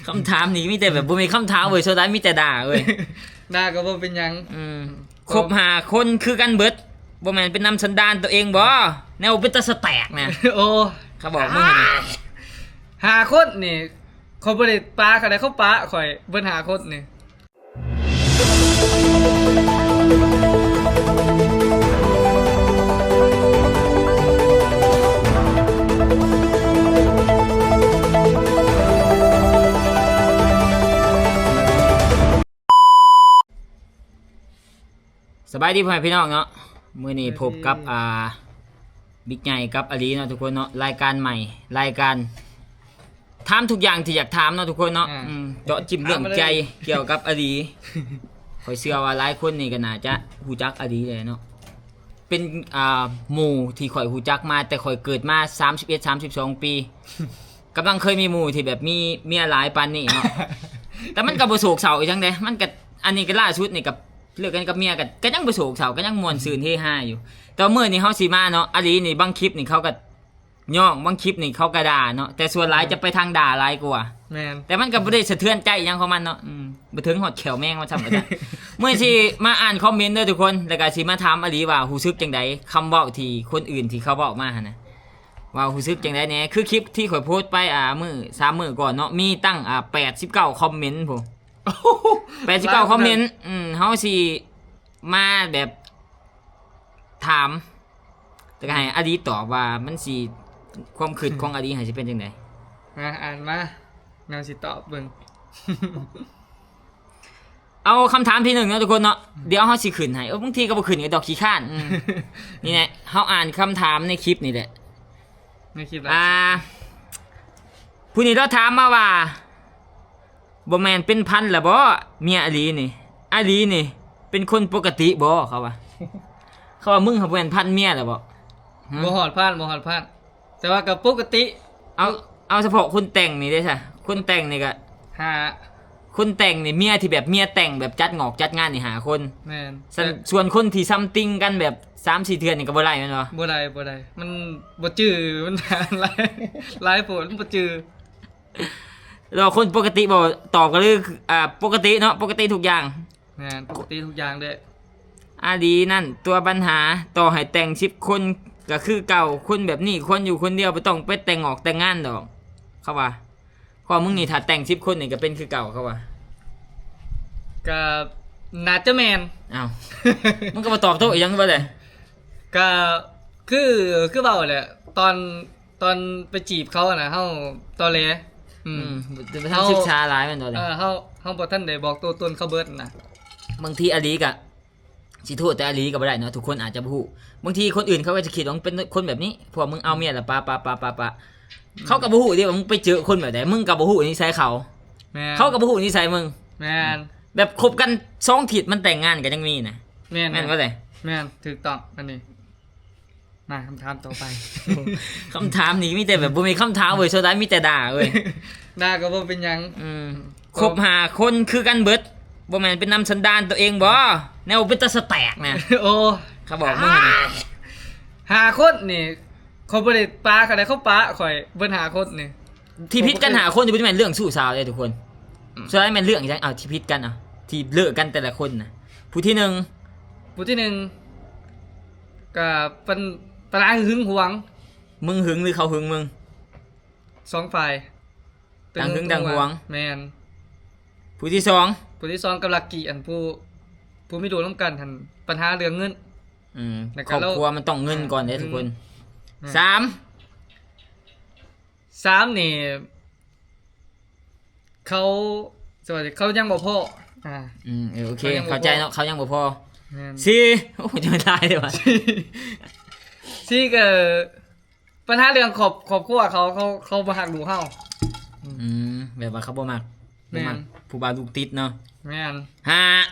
ຄຳຖາມນີ້ມີແຕ່ແບບ ບໍ່ມີຄຳຖາມເວີຍ ສ່ວນຫຼາຍມີແຕ່ດ່າເວີຍ. ດ່າກໍບໍ່ເປັນຫຍັງ. ອືມ ຄົບຫ້າຄົນຄືກັນເບິດ ບໍ່ແມ່ນເປັນນຳສັນດານຕົວເອງບໍ? ແນວເປັນຕາສະແຕກນະ. ໂອ້ ເຂົາບອກມຶງຫັ້ນນະ. ຫ້າຄົນນີ້ ຂ້ອຍບໍ່ໄດ້ປະເຂົາໃດ ເຂົາປະຂ້ອຍເບິດຫ້າຄົນນີ້. ສະບາຍດີພໍ່ແມ່ພີ່ນ້ອງເນາະ, ມື້ນີ້ພົບກັບ ສະບາຍດີ ອ່າ ບິກໃຫຍ່ກັບອາລີເນາະທຸກຄົນເນາະ, ລາຍການໃໝ່ ລາຍການ ຖາມທຸກຢ່າງທີ່ຢາກຖາມເນາະທຸກຄົນເນາະ. ອ່າ ອືມ ເຈາະຈິ້ມເລື່ອງໃຈ ຖາມມາເລີຍ ກ່ຽວກັບອາລີ. ຂ້ອຍເຊື່ອວ່າຫຼາຍຄົນນີ້ກໍໜ້າຈະຮູ້ຈັກອາລີແຫຼະເນາະ, ເປັນ ອ່າ ໝູ່ທີ່ຂ້ອຍຮູ້ຈັກມາແຕ່ຂ້ອຍເກີດມາສາມສິບເອັດ ສາມສິບສອງປີ, ກຳລັງເຄີຍມີໝູ່ທີ່ແບບມີເມຍຫຼາຍປານນີ້ເນາະ. ແຕ່ມັນກໍບໍ່ໂສກເສົ້າອີ່ຫຍັງເດ້, ມັນກໍ ອັນນີ້ກໍລ່າສຸດນີ້ກໍເລີກກັນກັບເມຍ ກໍ ກໍຍັງບໍ່ໂສກເສົ້າ ກໍຍັງມ່ວນຊື່ນເຮຮາຢູ່. ແຕ່ວ່າມື້ນີ້ເຮົາຊິມາເນາະ, ອາລີນີ້ບາງຄລິບນີ້ເຂົາກໍ ຍ້ອງບາງຄລິບນີ້ເຂົາກະດ່າເນາະ, ແຕ່ສ່ວນຫຼາຍ ແມ່ນ ຈະໄປທາງດ່າຫຼາຍກວ່າ. ແມ່ນ ແຕ່ມັນກະບໍ່ໄດ້ສະເທືອນໃຈຫຍັງຂອງມັນເນາະ. ອືມ ບໍ່ເຖິງຮອດແຂ້ວແມງວ່າຊັ້ນກະໄດ້. ມື້ນີ້ຊິມາອ່ານຄອມເມັນເດີທຸກຄົນ, ແລ້ວກະຊິມາຖາມອາລີວ່າຮູ້ສຶກຈັ່ງໃດ ຄຳເວົ້າທີ່ຄົນອື່ນທີ່ເຂົາເວົ້າມາຫັ້ນນະ, ວ່າຮູ້ສຶກຈັ່ງໃດແດ່. ຄືຄລິບທີ່ຂ້ອຍໂພສໄປ ອ່າ ມື້ ສາມມື້ກ່ອນເນາະ, ມີຕັ້ງ ອ່າ ແປດສິບເກົ້າຄອມເມັນພຸ້ນ. ແປດສິບເກົ້າຄອມເມັນ. ອືມ ເຮົາຊິມາແບບ ຖາມ ແລ້ວກໍໃຫ້ອາລີຕອບວ່າມັນຊິ ຄວາມຄິດຂອງອາລີຫັ້ນຊິເປັນຈັ່ງໃດ. ມາ ອ່ານມາ ນາງຊິຕອບເບິ່ງ. ເອົາຄຳຖາມທີໜຶ່ງເນາະທຸກຄົນເນາະ, ດຽວເຮົາຊິຂຶ້ນໃຫ້. ເອີ ບາງທີກໍບໍ່ຂຶ້ນກໍດອກຂີ້ຄ້ານ. ອືມ ນີ້ແຫຼະ ເຮົາອ່ານຄຳຖາມໃນຄລິບນີ້ແຫຼະ. ໃນຄລິບ ອ່າ ຜູ້ນີ້ລາວຖາມມາວ່າ ບໍ່ແມ່ນເປັນພັນລະບໍ ເມຍອາລີນີ້? ອາລີນີ້ເປັນຄົນປົກກະຕິບໍ ເຂົາວ່າ. ເຂົາວ່າ ມຶງຫາບໍ່ແມ່ນພັນເມຍລະບໍ? ຫືມ? ບໍ່ຮອດພັນ ບໍ່ຮອດພັນ ແຕ່ວ່າກໍປົກກະຕິ. ເອົາ ເອົາສະເພາະຄົນແຕ່ງນີ້ເດ້ຊະ, ຄົນແຕ່ງນີ້ກໍ ຫ້າ ຄົນແຕ່ງນີ້ ເມຍທີ່ແບບເມຍແຕ່ງແບບຈັດງອກຈັດງານນີ້ ຫ້າຄົນ. ແມ່ນ. ສ່ວນ ແຕ່ ສ່ວນຄົນທີ່ຊຳຕິງກັນແບບສາມສີ່ເທື່ອນີ້ກໍບໍ່ໄດ້ແມ່ນບໍ່? ບໍ່ໄດ້ ບໍ່ໄດ້ ມັນບໍ່ຈື່ ມັນຫຼາຍ ຫຼາຍໂພດ ມັນບໍ່ຈື່. ແລ້ວຄົນປົກກະຕິບໍ່ຕອບກໍຄື ອ່າ ປົກກະຕິເນາະ, ປົກກະຕິທຸກຢ່າງ. ແມ່ນ ປົກກະຕິທຸກຢ່າງເດ້. ອາລີນັ້ນຕົວບັນຫາ, ຕໍ່ໃຫ້ແຕ່ງສິບຄົນກໍຄືເກົ່າ, ຄົນແບບນີ້ຄວນຢູ່ຄົນດຽວ, ບໍ່ຕ້ອງໄປແຕ່ງອອກແຕ່ງງານດອກ ເຂົາວ່າ. ເພາະວ່າມຶງນີ້ຖ້າແຕ່ງສິບຄົນນີ້ກໍເປັນຄືເກົ່າ ເຂົາວ່າ. ກໍໜ້າຈະແມ່ນ. ອ້າວ ມັນກໍບໍ່ຕອບໂຕ້ອີ່ຫຍັງເບິດເລີຍ. ກໍຄື ຄືເວົ້າແຫຼະ ຕອນ ຕອນໄປຈີບເຂົານະ ເຮົາຕໍແຫຼ. ອືມ ອືມ ບໍ່ທັນ ເຮົາ ສຶກສາຫຼາຍແມ່ນບໍ່? ເອີ ເຮົາ ເຮົາບໍ່ທັນໄດ້ບອກຕົວຕົນເຂົາເບິດນະ. ບາງທີອາລີກະຊິໂທດແຕ່ອາລີກະບໍ່ໄດ້ເນາະ, ທຸກຄົນອາດຈະບໍ່ຮູ້. ບາງທີຄົນອື່ນເຂົາກໍຈະຄິດວ່າເປັນຄົນແບບນີ້ ເພາະວ່າມຶງເອົາເມຍລະປະ ປະ ປະ ປະ ປະ. ອືມ ເຂົາກໍບໍ່ຮູ້ເດ້ວ່າມຶງໄປເຈີຄົນແບບໃດ, ມຶງກໍບໍ່ຮູ້ນິໄສເຂົາ. ແມ່ນ ເຂົາກໍບໍ່ຮູ້ນິໄສມຶງ. ແມ່ນ ແບບຄົບກັນສອງທິດມັນແຕ່ງງານກໍຍັງມີນະ. ແມ່ນ ແມ່ນບໍ່ເລີຍ? ແມ່ນ ຖືກຕ້ອງ ອັນນີ້. ມາຄຳຖາມຕໍ່ໄປ. ຄຳຖາມນີ້ມີແຕ່ແບບ ບໍ່ມີຄຳຖາມເວີຍ, ສ່ວນຫຼາຍມີແຕ່ດ່າເວີຍ. ດ່າກໍບໍ່ເປັນຫຍັງ. ອືມ ຄົບຫ້າຄົນຄືກັນເບິດ ບໍ່ແມ່ນເປັນນຳສັນດານຕົວເອງບໍ? ແນວເປັນຕາສະແຕກນະ. ໂອ້ ເຂົາບອກມຶງຫັ້ນນະ. ຫ້າຄົນນີ້ ຂ້ອຍບໍ່ໄດ້ປະເຂົາໃດ ເຂົາປະຂ້ອຍເບິດຫ້າຄົນນີ້. ທີ່ຜິດກັນຫ້າຄົນນີ້ບໍ່ແມ່ນເລື່ອງຊູ້ສາວເດ້ທຸກຄົນ. ອືມ ສ່ວນຫຼາຍແມ່ນເລື່ອງອີ່ຫຍັງ? ເອົາ ທີ່ຜິດກັນ ເອົາ ທີ່ເລີກກັນແຕ່ລະຄົນນະ. ຜູ້ທີໜຶ່ງ ຜູ້ທີໜຶ່ງ ກະປັນ ປັນຫາຫຶງຫວງ. ມຶງຫຶງ ຫຼື ເຂົາຫຶງມຶງ? ສອງຝ່າຍ ຕ່າງຫຶງຕ່າງຫວງ. ແມ່ນ. ຜູ້ທີສອງ ຜູ້ທີສອງກໍລັກກີ້ ອັນຜູ້ ຜູ້ມີລູກນຳກັນຫັ້ນ ປັນຫາເລື່ອງເງິນ. ອືມ ແລ້ວກໍ ຄອບຄົວມັນຕ້ອງເງິນກ່ອນເດ້ ອືມ ທຸກຄົນ. ແມ່ນ. ສາມ ສາມນີ້ ເຂົາ ສະຫວັດດີ ເຂົາຍັງບໍ່ພໍ. ອ່າ ອືມ ເອີ ໂອເຄ ເຂົາຍັງບໍ່ພໍ ເຂົ້າໃຈເນາະ ເຂົາຍັງບໍ່ພໍ. ແມ່ນ. ສີ່ ໂອ້ ຈະຫຼາຍເດ້ຫວາ. ສີ່ ສີ່ກໍ ບັນຫາເລື່ອງຄອບ ຄອບຄົວເຂົາ ເຂົາ ເຂົາບໍ່ຮັກລູກເຮົາ. ອືມ ອືມ ແບບວ່າເຂົາບໍ່ມັກ ແມ່ນ ບໍ່ມັກຜູ້ບ່າວລູກຕິດເນາະ. ແມ່ນ. ຫ້າ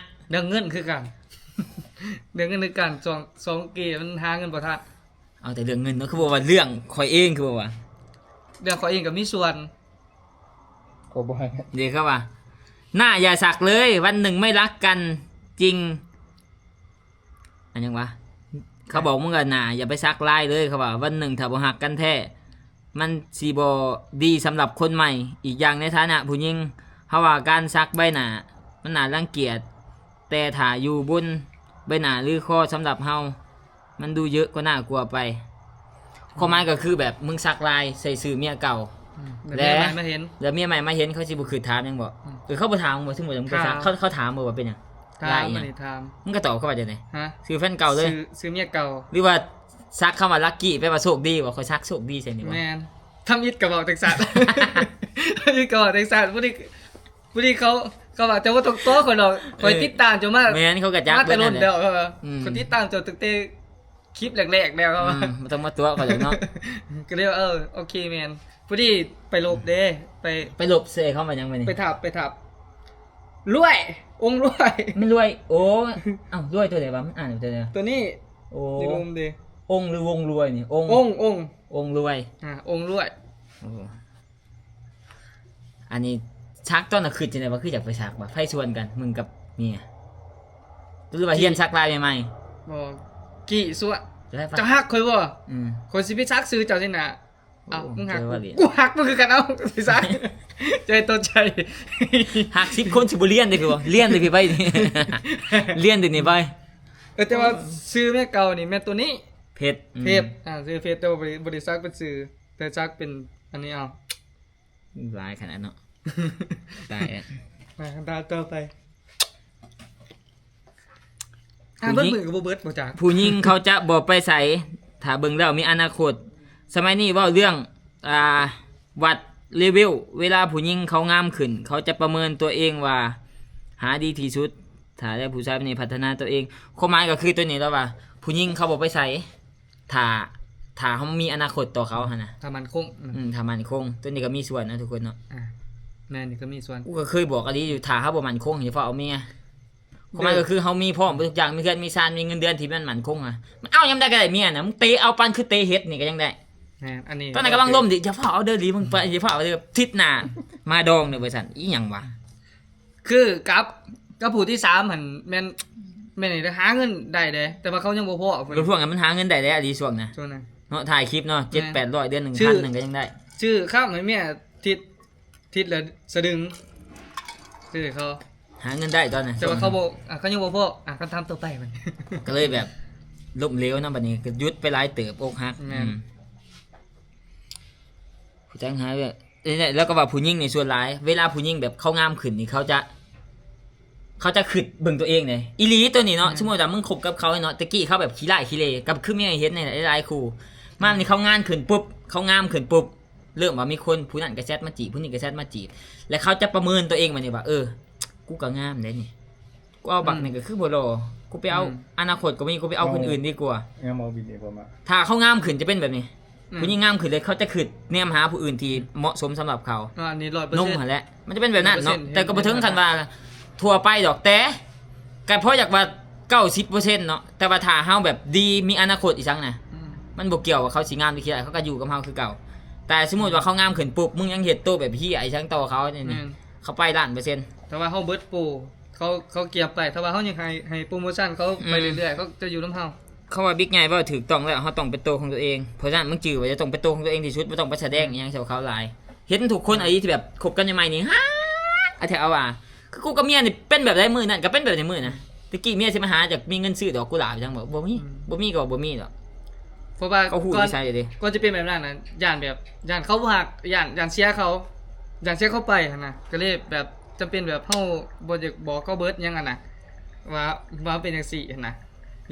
ເລື່ອງເງິນຄືກັນ ເລື່ອງເງິນຄືກັນ ສອງ ສອງເກມັນຫາເງິນບໍ່ທັນ. ເອົາແຕ່ເລື່ອງເງິນເນາະ ຄືບໍ່ວ່າເລື່ອງຂ້ອຍເອງ ຄືບໍ່ວ່າ ເລື່ອງຂ້ອຍເອງກໍມີສ່ວນ. ຂ້ອຍບໍ່ໃຫ້ເດ້ ເຂົາວ່າ ໜ້າຢ່າສັກເລີຍ ວັນໜຶ່ງໄມ່ລັກກັນຈິງ ອັນຫຍັງວະ ເຂົາບອກມຶງວ່າ ໜ້າຢ່າໄປສັກລາຍເລີຍ ເຂົາວ່າ ວັນໜຶ່ງຖ້າບໍ່ຮັກກັນແທ້ ມັນຊິບໍ່ດີສຳລັບຄົນໃໝ່. ອີກຢ່າງໃນຖານະຜູ້ຍິງ ເຮົາວ່າການສັກໃບໜ້າມັນໜ້າລັງກຽດ, ແຕ່ຖ້າຢູ່ບົນໃບໜ້າ ຫຼື ຄໍ ສຳລັບເຮົາ ມັນດູເຍີະກວ່າໜ້າກົວໄປ. ຄວາມໝາຍກໍຄືແບບ ມຶງສັກລາຍໃສ່ຊື່ເມຍເກົ່າ ອືມ ແລ້ວເມຍໃໝ່ມາເຫັນ ແລ້ວເມຍໃໝ່ມາເຫັນ ເຂົາຊິບໍ່ຄຶດຖາມຫຍັງບໍ? ອືມ ເອີ ເຂົາບໍ່ຖາມບໍ່? ສົມມຸດວ່າມຶງໄປສັກ ຖາມ ເຂົາ ເຂົາຖາມບໍ່ວ່າເປັນຫຍັງ? ຖາມ ລາຍອີ່ຫຍັງ? ອັນນີ້ຖາມ ມຶງກໍຕອບເຂົາວ່າຈັ່ງໃດ? ຮະ? ຊື່ແຟນເກົ່າເລີຍ ຊື່ ຊື່ເມຍເກົ່າ ຫຼືວ່າສັກຄຳວ່າ ລັກກີ້ ແປວ່າໂຊກດີບໍ? ຂ້ອຍສັກໂຊກດີໃສ່ນີ້ບໍ? ແມ່ນ ທຳອິດກໍເວົ້າຈັ່ງຊັ້ນ ທຳອິດກໍເວົ້າຈັ່ງຊັ້ນ ຜູ້ນີ້ ຜູ້ນີ້ເຂົາ ເຂົາວ່າ ເຈົ້າບໍ່ຕ້ອງຕົວະຂ້ອຍດອກ ຂ້ອຍ ເອີ ຕິດຕາມເຈົ້າມາ ແມ່ນ ເຂົາກໍຈັກ ມາແຕ່ດົນແລ້ວ ເອີ ອືມ ຂ້ອຍຕິດຕາມເຈົ້າຕັ້ງແຕ່ຄລິບແລກໆແລ້ວ ອືມ ບໍ່ຕ້ອງມາຕົວະຂ້ອຍດອກເນາະ ກໍເລີຍວ່າ ເອີ ໂອເຄ ແມ່ນ ພໍດີໄປລົບເດ້ ໄປ ໄປລົບໃສ່ຄຳວ່າຫຍັງມື້ນີ້? ໄປທັບ ໄປທັບ ລວຍ ອົງລວຍ ມັນລວຍ ໂອ້ ເອົ້າ ລວຍຕົວໃດວະ? ມັນອ່ານຕົວໃດ? ຕົວນີ້ ໂອ້ ນີ້ລົມເດ້ ອົງ ຫຼື ວົງລວຍນີ້? ອົງ ອົງ ອົງ ອົງລວຍ ອ່າ ອົງລວຍ ໂອ້ ອັນນີ້ສັກຕອນນັ້ນຄິດຈັ່ງໃດວ່າຄືຢາກໄປສັກວ່າ ໃຜຊວນກັນ ມຶງກັບເມຍ ຫຼືວ່າຮຽນສັກລາຍໃໝ່ໆ? ບໍ່ ກີ້ຊວນ ເຈົ້າຮັກຂ້ອຍບໍ່? ອືມ ຂ້ອຍຊິໄປສັກຊື່ເຈົ້າໃສ່ໜ້າ ເອົ້າ ໂອ້ ມຶງຮັກ ເຈົ້າວ່າ ກູ ເລີຍ ກູຮັກມຶງຄືກັນ ເອົ້າ ຊິສັກ ໃຈຕໍ່ໃຈ ຮັກສິບຄົນຊິບໍ່ລຽນເດ້ຄືບໍ່? ລຽນເດ້ພີ່ໄປ ລຽນເດ້ນີ້ໄປ ເອີ ແຕ່ວ່າຊື່ເມຍເກົ່ານີ້ແມ່ນຕົວນີ້ ເພັດ ອືມ ເພັດ ອ່າ ຊື່ເພັດ ແຕ່ວ່າບໍ່ໄດ້ ບໍ່ໄດ້ສັກເປັນຊື່ ແຕ່ສັກເປັນອັນນີ້ເອົາ ຫຼາຍຂະໜາດເນາະ ຕາຍແລ້ວ ມາ ດາວຕໍ່ໄປ ຖ້າເບິດມື້ກໍບໍ່ເບິດບໍ່ຈັກ ຜູ້ຍິງເຂົາຈະບໍ່ໄປໃສ ຖ້າເບິ່ງແລ້ວມີອະນາຄົດ ສະໄໝນີ້ເວົ້າເລື່ອງ ອ່າ ວັດເລເວວ ເວລາຜູ້ຍິງເຂົາງາມຂຶ້ນ ເຂົາຈະປະເມີນຕົວເອງວ່າຫາດີທີ່ສຸດ ຖ້າແລ້ວຜູ້ຊາຍນີ້ພັດທະນາຕົວເອງ ຄວາມໝາຍກໍຄືຕົວນີ້ແຫຼະວ່າ ຜູ້ຍິງເຂົາບໍ່ໄປໃສ ຖ້າ ຖ້າເຮົາມີອະນາຄົດຕໍ່ເຂົາຫັ້ນນະ ຖ້າໝັ້ນຄົງ ອືມ ອືມ ຖ້າໝັ້ນຄົງ ຕົວນີ້ກໍມີສ່ວນນະທຸກຄົນເນາະ ອ່າ ແມ່ນ ນີ້ກໍມີສ່ວນ ກູກໍເຄີຍບອກອີ່ຫຼີຢູ່ ຖ້າເຮົາບໍ່ໝັ້ນຄົງ ຢ່າຟ້າວເອົາເມຍ ຄວາມໝາຍກໍຄືເຮົາມີພ້ອມເບິດທຸກຢ່າງ ມີເຮືອນ ມີຊານ ມີເງິນເດືອນທີ່ມັນໝັ້ນຄົງອະ ມັນເອົາຍາມໃດກໍໄດ້ເມຍນະ ມຶງເຕະເອົາປານຄືເຕະເຫັດນີ້ກໍຍັງໄດ້ ແມ່ນ ອັນນີ້ ຕອນນັ້ນກຳລັງລົມດິ ຢ່າຟ້າວເອົາເດີຫຼີ ມຶງໄປ ຢ່າຟ້າວເດີ ທິດໜ້າມາດອງເດີ ວ່າຊັ້ນ ອີ່ຫຍັງວະ ຄືກັບ ກັບຜູ້ທີສາມຫັ້ນແມ່ນ ແມ່ນຫາເງິນໄດ້ເດ້ ແຕ່ວ່າເຂົາຍັງບໍ່ພໍ້ ເອີ ພວກນັ້ນມັນຫາເງິນໄດ້ແລ້ວ ອີ່ຫຼີຊ່ວງນະ ຊ່ວງນັ້ນເນາະ ຖ່າຍຄລິບເນາະ ເຈັດແປດຮ້ອຍ ເດືອນໜຶ່ງພັນໜຶ່ງກໍຍັງໄດ້ ຊື້ຄຳໃຫ້ເມຍທິດ ທິດລະສະດຶງ ຊື້ໃຫ້ເຂົາ ຫາເງິນໄດ້ຕອນນັ້ນ ແຕ່ວ່າເຂົາບໍ່ ອ່າ ເຂົາຍັງບໍ່ພໍ້ ອ່າ ຄຳຖາມຕໍ່ໄປມັນ ກໍເລີຍແບບລົ້ມເຫຼວນຳ ບັດນີ້ກໍຢຸດໄປຫຼາຍເຕີບ ອົກຫັກ ແມ່ນ ອືມ ຜູ້ຊາຍຫາເລື່ອງ ແລ້ວກໍວ່າຜູ້ຍິງນີ້ສ່ວນຫຼາຍ ເວລາຜູ້ຍິງແບບເຂົາງາມຂຶ້ນນີ້ ເຂົາຈະ ເຂົາຈະຄິດເບິ່ງຕົວເອງເດ້ ອີ່ຫຼີຕົວນີ້ເນາະ ແມ່ນ ສົມມຸດວ່າມຶງຄົບກັບເຂົາເນາະ ແຕ່ກີ້ເຂົາແບບຂີ້ຮ້າຍຂີ້ເລ ກໍຄືເມຍເຫັນໃນຫຼາຍໆຄູ່ ມານີ້ເຂົາງາມຂຶ້ນປຸບ ເຂົາງາມຂຶ້ນປຸບ ເລີ່ມວ່າມີຄົນ ຜູ້ນັ້ນກໍແຊັດມາຈີບ ຜູ້ນີ້ກໍແຊັດມາຈີບ ແລ້ວເຂົາຈະປະເມີນຕົວເອງບັດນີ້ວ່າ ເອີ ກູກໍງາມເດ້ນີ້ ກູເອົາບັກນີ້ ອືມ ກໍຄືບໍ່ຫຼໍ່ ກູໄປເອົາ ອືມ ອະນາຄົດກໍມີ ກູໄປເອົາຄົນອື່ນດີກວ່າ ຍັງບໍ່ບິນອີກບໍ່ມາ ຖ້າເຂົາງາມຂຶ້ນຈະເປັນແບບນີ້ ອືມ ຜູ້ຍິງງາມຂຶ້ນເລີຍ ເຂົາຈະຄິດແນມຫາຜູ້ອື່ນທີ່ເໝາະສົມສຳລັບເຂົາ ອ່າ ອັນນີ້ຮ້ອຍເປີເຊັນ ນົມຫັ້ນແຫຼະ ມັນຈະເປັນແບບນັ້ນເນາະ ຮ້ອຍເປີເຊັນ ແຕ່ກໍບໍ່ເຖິງຂັ້ນວ່າທົ່ວໄປດອກ ແຕ່ກໍພໍຢາກວ່າເກົ້າສິບເປີເຊັນເນາະ ແຕ່ວ່າຖ້າເຮົາແບບດີ ມີອະນາຄົດອີ່ຫຍັງນະ ອືມ ມັນບໍ່ກ່ຽວວ່າເຂົາຊິງາມຫຼືຂີ້ຮ້າຍ ເຂົາກໍຢູ່ກັບເຮົາຄືເກົ່າ ແຕ່ສົມມຸດວ່າເຂົາງາມຂຶ້ນປຸບ ມຶງຍັງເຮັດໂຕແບບເຮີ້ຍອີ່ຫຍັງຕໍ່ເຂົານີ້ ແມ່ນ ເຂົາໄປລ້ານເປີເຊັນ ແຕ່ວ່າເຮົາເບິດໂປ ເຂົາ ເຂົາກຽມໄປ ຖ້າວ່າເຮົາຍັງໃຫ້ ໃຫ້ໂປໂມຊັນເຂົາໄປເລື້ອຍໆ ອືມ ເຂົາຈະຢູ່ນຳເຮົາ ຄຳວ່າບິກໃຫຍ່ເວົ້າຖືກຕ້ອງແລ້ວ ເຮົາຕ້ອງເປັນໂຕຂອງຕົວເອງ ເພາະສະນັ້ນມຶງຈື່ໄວ້ ຈະຕ້ອງເປັນໂຕຂອງຕົວເອງທີ່ສຸດ ບໍ່ຕ້ອງໄປສະແດງ ອືມ ອີ່ຫຍັງໃສ່ເຂົາຫຼາຍ ເຫັນທຸກຄົນ ອືມ ອາລີທີ່ແບບຄົບກັນໃໝ່ໆນີ້ ຫາ ອາແທ້ອາວ່າ ຄືກູກັບເມຍນີ້ເປັນແບບໃດມື້ນັ້ນກໍເປັນແບບໃດມື້ນະ ແຕ່ກີ້ເມຍຊິມາຫາ ຢາກມີເງິນຊື້ດອກກຸຫຼາບຫຍັງບໍ ບໍ່ມີ ອືມ ບໍ່ມີກໍບໍ່ມີດອກ ເພາະວ່າເຂົາຮູ້ນິໄສເດ້ ກ່ອນຈະເປັນແບບນັ້ນນະ ຢ້ານແບບ ຢ້ານເຂົາບໍ່ຮັກ ຢ້ານ ຢ້ານເສຍເຂົາ ຢ້ານເສຍເຂົາໄປຫັ້ນນະ ກໍເລີຍແບບຈຳເປັນແບບເຮົາບໍ່ຢາກບອກເຂົາເບິດຫຍັງຫັ້ນນະ ວ່າ ວ່າເປັນຈັ່ງຊີ້ຫັ້ນນະ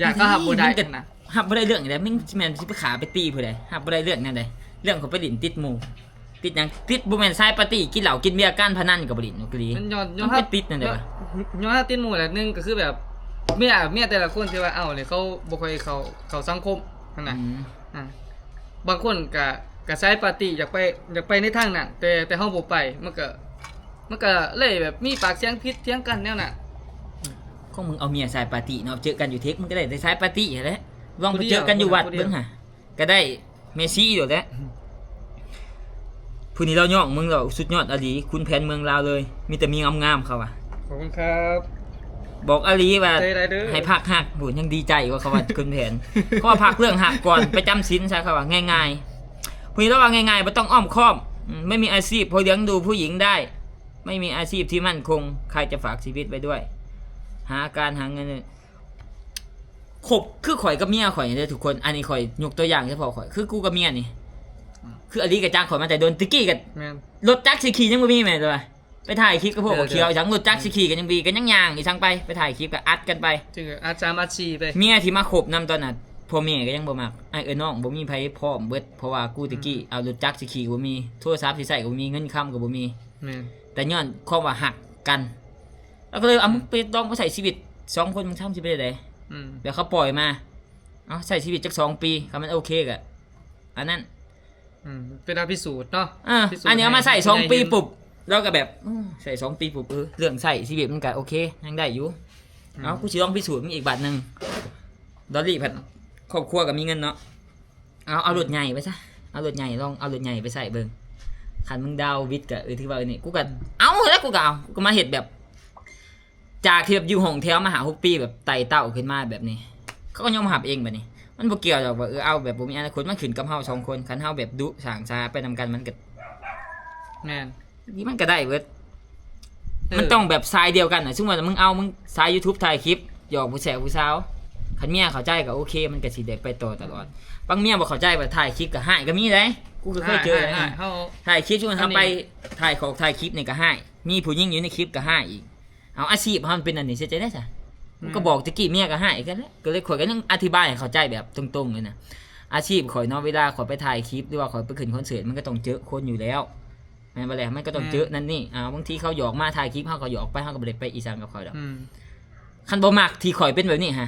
ຢ້ານເຂົາຮັບບໍ່ໄດ້ຫັ້ນນະ ຮັບບໍ່ໄດ້ເລື່ອງໃດ ແມ່ນ ແມ່ນຊິໄປຂ້າໄປຕີຜູ້ໃດ ຮັບບໍ່ໄດ້ເລື່ອງແນວໃດ ເລື່ອງເຂົາໄປຫຼິ້ນຕິດໝູ່ ຕິດຫຍັງ ຕິດ ບໍ່ແມ່ນສາຍປາຕີ້ ກິນເຫຼົ້າ ກິນເບຍ ການພະນັນກໍບໍ່ຫຼິ້ນ ບໍ່ກະລີ ມັນຍ້ອນ ມັນເປັນຕິດແນວໃດວະ ຍ້ອນຕິດໝູ່ແຫຼະ ໜຶ່ງກໍຄືແບບ ເມຍ ເມຍແຕ່ລະຄົນທີ່ວ່າເອົານີ້ ເຂົາບໍ່ຄ່ອຍເຂົ້າ ເຂົ້າສັງຄົມຫັ້ນນະ ອືມ ອ່າ ບາງຄົນກະ ກະສາຍປາຕີ້ ຢາກໄປ ຢາກໄປໃນທາງນັ້ນ ແຕ່ ແຕ່ເຮົາບໍ່ໄປ ມັນກະ ມັນກະເລີຍແບບມີປາກສຽງຜິດຖຽງກັນແນວນັ້ນ ຂອງມຶງເອົາເມຍສາຍປາຕີ້ເນາະ ເຈີກັນຢູ່ເທັກ ມັນກະໄດ້ແຕ່ສາຍປາຕີ້ຫັ້ນແຫຼະ ລອງໄປເຈີກັນຢູ່ວັດເບິ່ງຫາ ກໍໄດ້ເມຊີໂລດແຫຼະ ຜູ້ນີ້ລາວຍ້ອງມຶງແລ້ວ ສຸດຍອດອີ່ຫຼີ ຂຸນແຜນເມືອງລາວເລີຍ ມີແຕ່ເມຍງາມໆ ເຂົາວ່າ ຂອບຄຸນຄັບ ບອກອີ່ຫຼີວ່າ ໃຈໄດ້ເດີ ໃຫ້ພັກຮັກ ໂຫ ຍັງດີໃຈວ່າເຂົາວ່າຂຸນແຜນ ເຂົາວ່າພັກເລື່ອງຮັກກ່ອນ ໄປຈຳສິນຊະ ເຂົາວ່າງ່າຍໆ ເ ມີແລ້ວວ່າງ່າຍໆ ບໍ່ຕ້ອງອ້ອມຄ້ອມ. ອືມ ໄມ່ມີອາຊີບພໍລ້ຽງດູຜູ້ຍິງໄດ້, ໄມ່ມີອາຊີບທີ່ໝັ້ນຄົງ, ໃຄຈະຝາກຊີວິດໄວ້ດ້ວຍ? ຫາການຫາເງິນ. ຄົບ ຄືຂ້ອຍກັບເມຍຂ້ອຍເດີທຸກຄົນ, ອັນນີ້ຂ້ອຍຍົກຕົວຢ່າງສະເພາະຂ້ອຍ, ຄືກູກັບເມຍນີ້ ອືມ ຄືອາລີກະຈັກຂ້ອຍມາແຕ່ດົນ. ແຕ່ກີ້ກະ ແມ່ນ ລົດຈັກຊິຂີ່ຍັງບໍ່ມີແມ່ນບໍ່? ໄປຖ່າຍຄລິບກັບພວກ ເອີ ຂຽວ ເອີ ອີ່ຫຍັງ, ລົດຈັກ ເອີ ຊິຂີ່ກໍຍັງບໍ່ມີ, ກໍຍັງຍ່າງອີ່ຫຍັງໄປ, ໄປຖ່າຍຄລິບກໍອັດກັນໄປ. ຈຶ່ງອັດສາມອັດສີ່ໄປ. ເມຍທີ່ມາຄົບນຳຕອນນັ້ນ ພໍ່ແມ່ກໍຍັງບໍ່ມັກ, ອ້າຍເອື້ອຍນ້ອງບໍ່ມີໃຜພ້ອມເບິດ, ເພາະວ່າກູແຕ່ກີ້ ອືມ ເອົາລົດຈັກຊິຂີ່ກໍບໍ່ມີ, ໂທລະສັບຊິໃຊ້ກໍບໍ່ມີ, ເງິນຄຳກໍບໍ່ມີ. ແມ່ນ. ແຕ່ຍ້ອນຄວາມວ່າຮັກກັນ ແລ້ວກໍເລີຍ ເອົາ ອືມ ມຶງໄປລອງໄປໃຊ້ຊີວິດສອງຄົນ ມຶງທຳຊິເປັນຈັ່ງໃດ? ອືມ. ແລ້ວເຂົາປ່ອຍມາ, ເອົາ ໃຊ້ຊີວິດຈັກສອງປີ, ຄັນມັນໂອເຄກໍອັນນັ້ນ. ອືມ ເປັນການພິສູດເນາະ. ເອີ ພິສູດ ອັນນີ້ເອົາມາໃຊ້ສອງປີ ໃຫ້ເຫັນ ປຸບ ແລ້ວກໍແບບ ໂອ້ ໃຊ້ສອງປີ ປຸບ ເອີ ເລື່ອງໃຊ້ຊີວິດມັນກໍໂອເຄ ຍັງໄດ້ຢູ່. ອືມ ເອົາ ກູຊິລອງພິສູດມັນອີກບາດໜຶ່ງ. ດອລລີ້ພັດ ຄອບຄົວກໍມີເງິນເນາະ. ເອົາ ເອົາລົດໃຫຍ່ໄປຊະ, ເອົາລົດໃຫຍ່ ລອງເອົາລົດໃຫຍ່ໄປໃຊ້ເບິ່ງ. ຄັນມຶງດາວບິດກໍ ເອີ ຖືວ່າ ເອີ ນີ້ ກູກໍເອົາແລ້ວ ກູກໍເອົາ ກູກໍມາເຮັດແບບ ຈາກທີ່ແບບຢູ່ຫ້ອງແຖວມາຫ້າຫົກປີ ແບບໄຕ່ເຕົ້າຂຶ້ນມາແບບນີ້ ເຂົາກໍຍອມຮັບເອງ. ບາດນີ້ມັນບໍ່ກ່ຽວດອກວ່າ ເອີ ເອົາແບບບໍ່ມີອະນາຄົດ, ມັນຂຶ້ນກັບເຮົາສອງຄົນ. ຄັນເຮົາແບບດຸສ້າງສາໄປນຳກັນ ມັນກໍ ແມ່ນ ມັນກໍໄດ້ເບິດ. ເອີ ມັນຕ້ອງແບບສາຍດຽວກັນນະ. ສົມມຸດວ່າມຶງເອົາ ມຶງສາຍຢູທູບ ຖ່າຍຄລິບ ຫຍອກຜູ້ແຊວຜູ້ສາວ, ຄັນເມຍເຂົ້າໃຈກໍໂອເຄ ມັນກໍຊິໄດ້ໄປຕໍ່ຕະຫຼອດ. ບາງເມຍບໍ່ເຂົ້າໃຈວ່າຖ່າຍຄລິບກໍຮ້າຍກໍມີເດ້. ກູກໍເຄີຍເຈີ ເຮົາຖ່າຍຄລິບ ສົມມຸດເຮົາໄປຖ່າຍຂອງ ຖ່າຍຄລິບນີ້ກໍຮ້າຍ, ມີຜູ້ຍິງຢູ່ໃນຄລິບກໍຮ້າຍອີກ. ເອົາ ອາຊີບເຮົາມັນເປັນອັນນີ້ ຊິເຮັດຈັ່ງໃດຊະ? ອືມ ມັນກໍບອກແຕ່ກີ້ ເມຍກໍຮ້າຍກັນແຫຼະ. ກໍເລີຍຂ້ອຍກໍຍັງອະທິບາຍໃຫ້ເຂົ້າໃຈແບບຕົງໆເລີຍນະ. ອາຊີບຂ້ອຍເນາະ ເວລາຂ້ອຍໄປຖ່າຍຄລິບ ຫຼືວ່າຂ້ອຍໄປຂຶ້ນຄອນເສີດ ມັນກໍຕ້ອງເຈີຄົນຢູ່ແລ້ວ ແມ່ນບໍ່ແຫຼະ? ມັນກໍຕ້ອງເຈີ ແມ່ນ ນັ້ນນີ້. ອາ ບາງທີເຂົາຫຍອກມາຖ່າຍຄລິບ ເຮົາກໍຫຍອກໄປ, ເຮົາກໍບໍ່ໄດ້ໄປອີ່ສັງກັບເຂົາດອກ. ອືມ ຄັນບໍ່ມັກທີ່ຂ້ອຍເປັນແບບນີ້ຫະ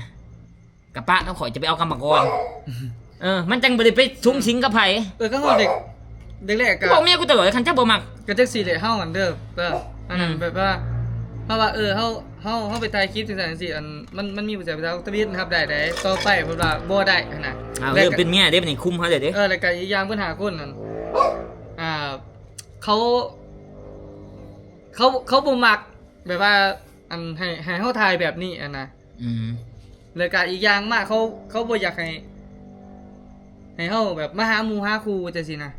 ກະປະກັບຂ້ອຍ ຈະໄປເອົາກຳມະກອນ. ເອີ ມັນຈັ່ງບໍ່ໄດ້ໄປສຸງສິງກັບໃຜ. ເອີ ກໍເຮົາເດັກ ແລກໆ ກໍບອກເມຍກູຕະຫຼອດ ຄັນເຈົ້າບໍ່ມັກ ກໍຈັກຊີ້ແຫຼະ ເຮົາຫັ້ນເດີ ແບບ ອັນນັ້ນ ອືມ ແບບວ່າ ເຮົາວ່າ ເອີ ເຮົາ ເຮົາ ເຮົາໄປຖ່າຍຄລິບຈັ່ງຊັ້ນຈັ່ງຊີ້ ອັນ ມັນ ມັນມີຜູ້ຊາຍ ຜູ້ສາວທະວິດຮັບໄດ້ໃດ ຕໍ່ໄປເພິ່ນວ່າບໍ່ໄດ້ຫັ້ນນະ. ອ້າວ ແລ້ວ ເລີ່ມເປັນເມຍເດ້ ບັດນີ້ຄຸມເຮົາເລີຍເດ້. ເອີ ແລ້ວກໍອີກຢ່າງເພິ່ນຫ້າຄົນນັ້ນ ອ່າ ເຂົາ ເຂົາ ເຂົາບໍ່ມັກ ແບບວ່າ ອັນ ໃຫ້ ໃຫ້ເຮົາຖ່າຍແບບນີ້ຫັ້ນນະ. ອືມ ແລ້ວກະອີກຢ່າງມາ ເຂົາ ເຂົາບໍ່ຢາກໃຫ້ ໃຫ້ເຮົາແບບມາຫາໝູ່ຫາຄູ່ຈັ່ງຊີ້ນະ.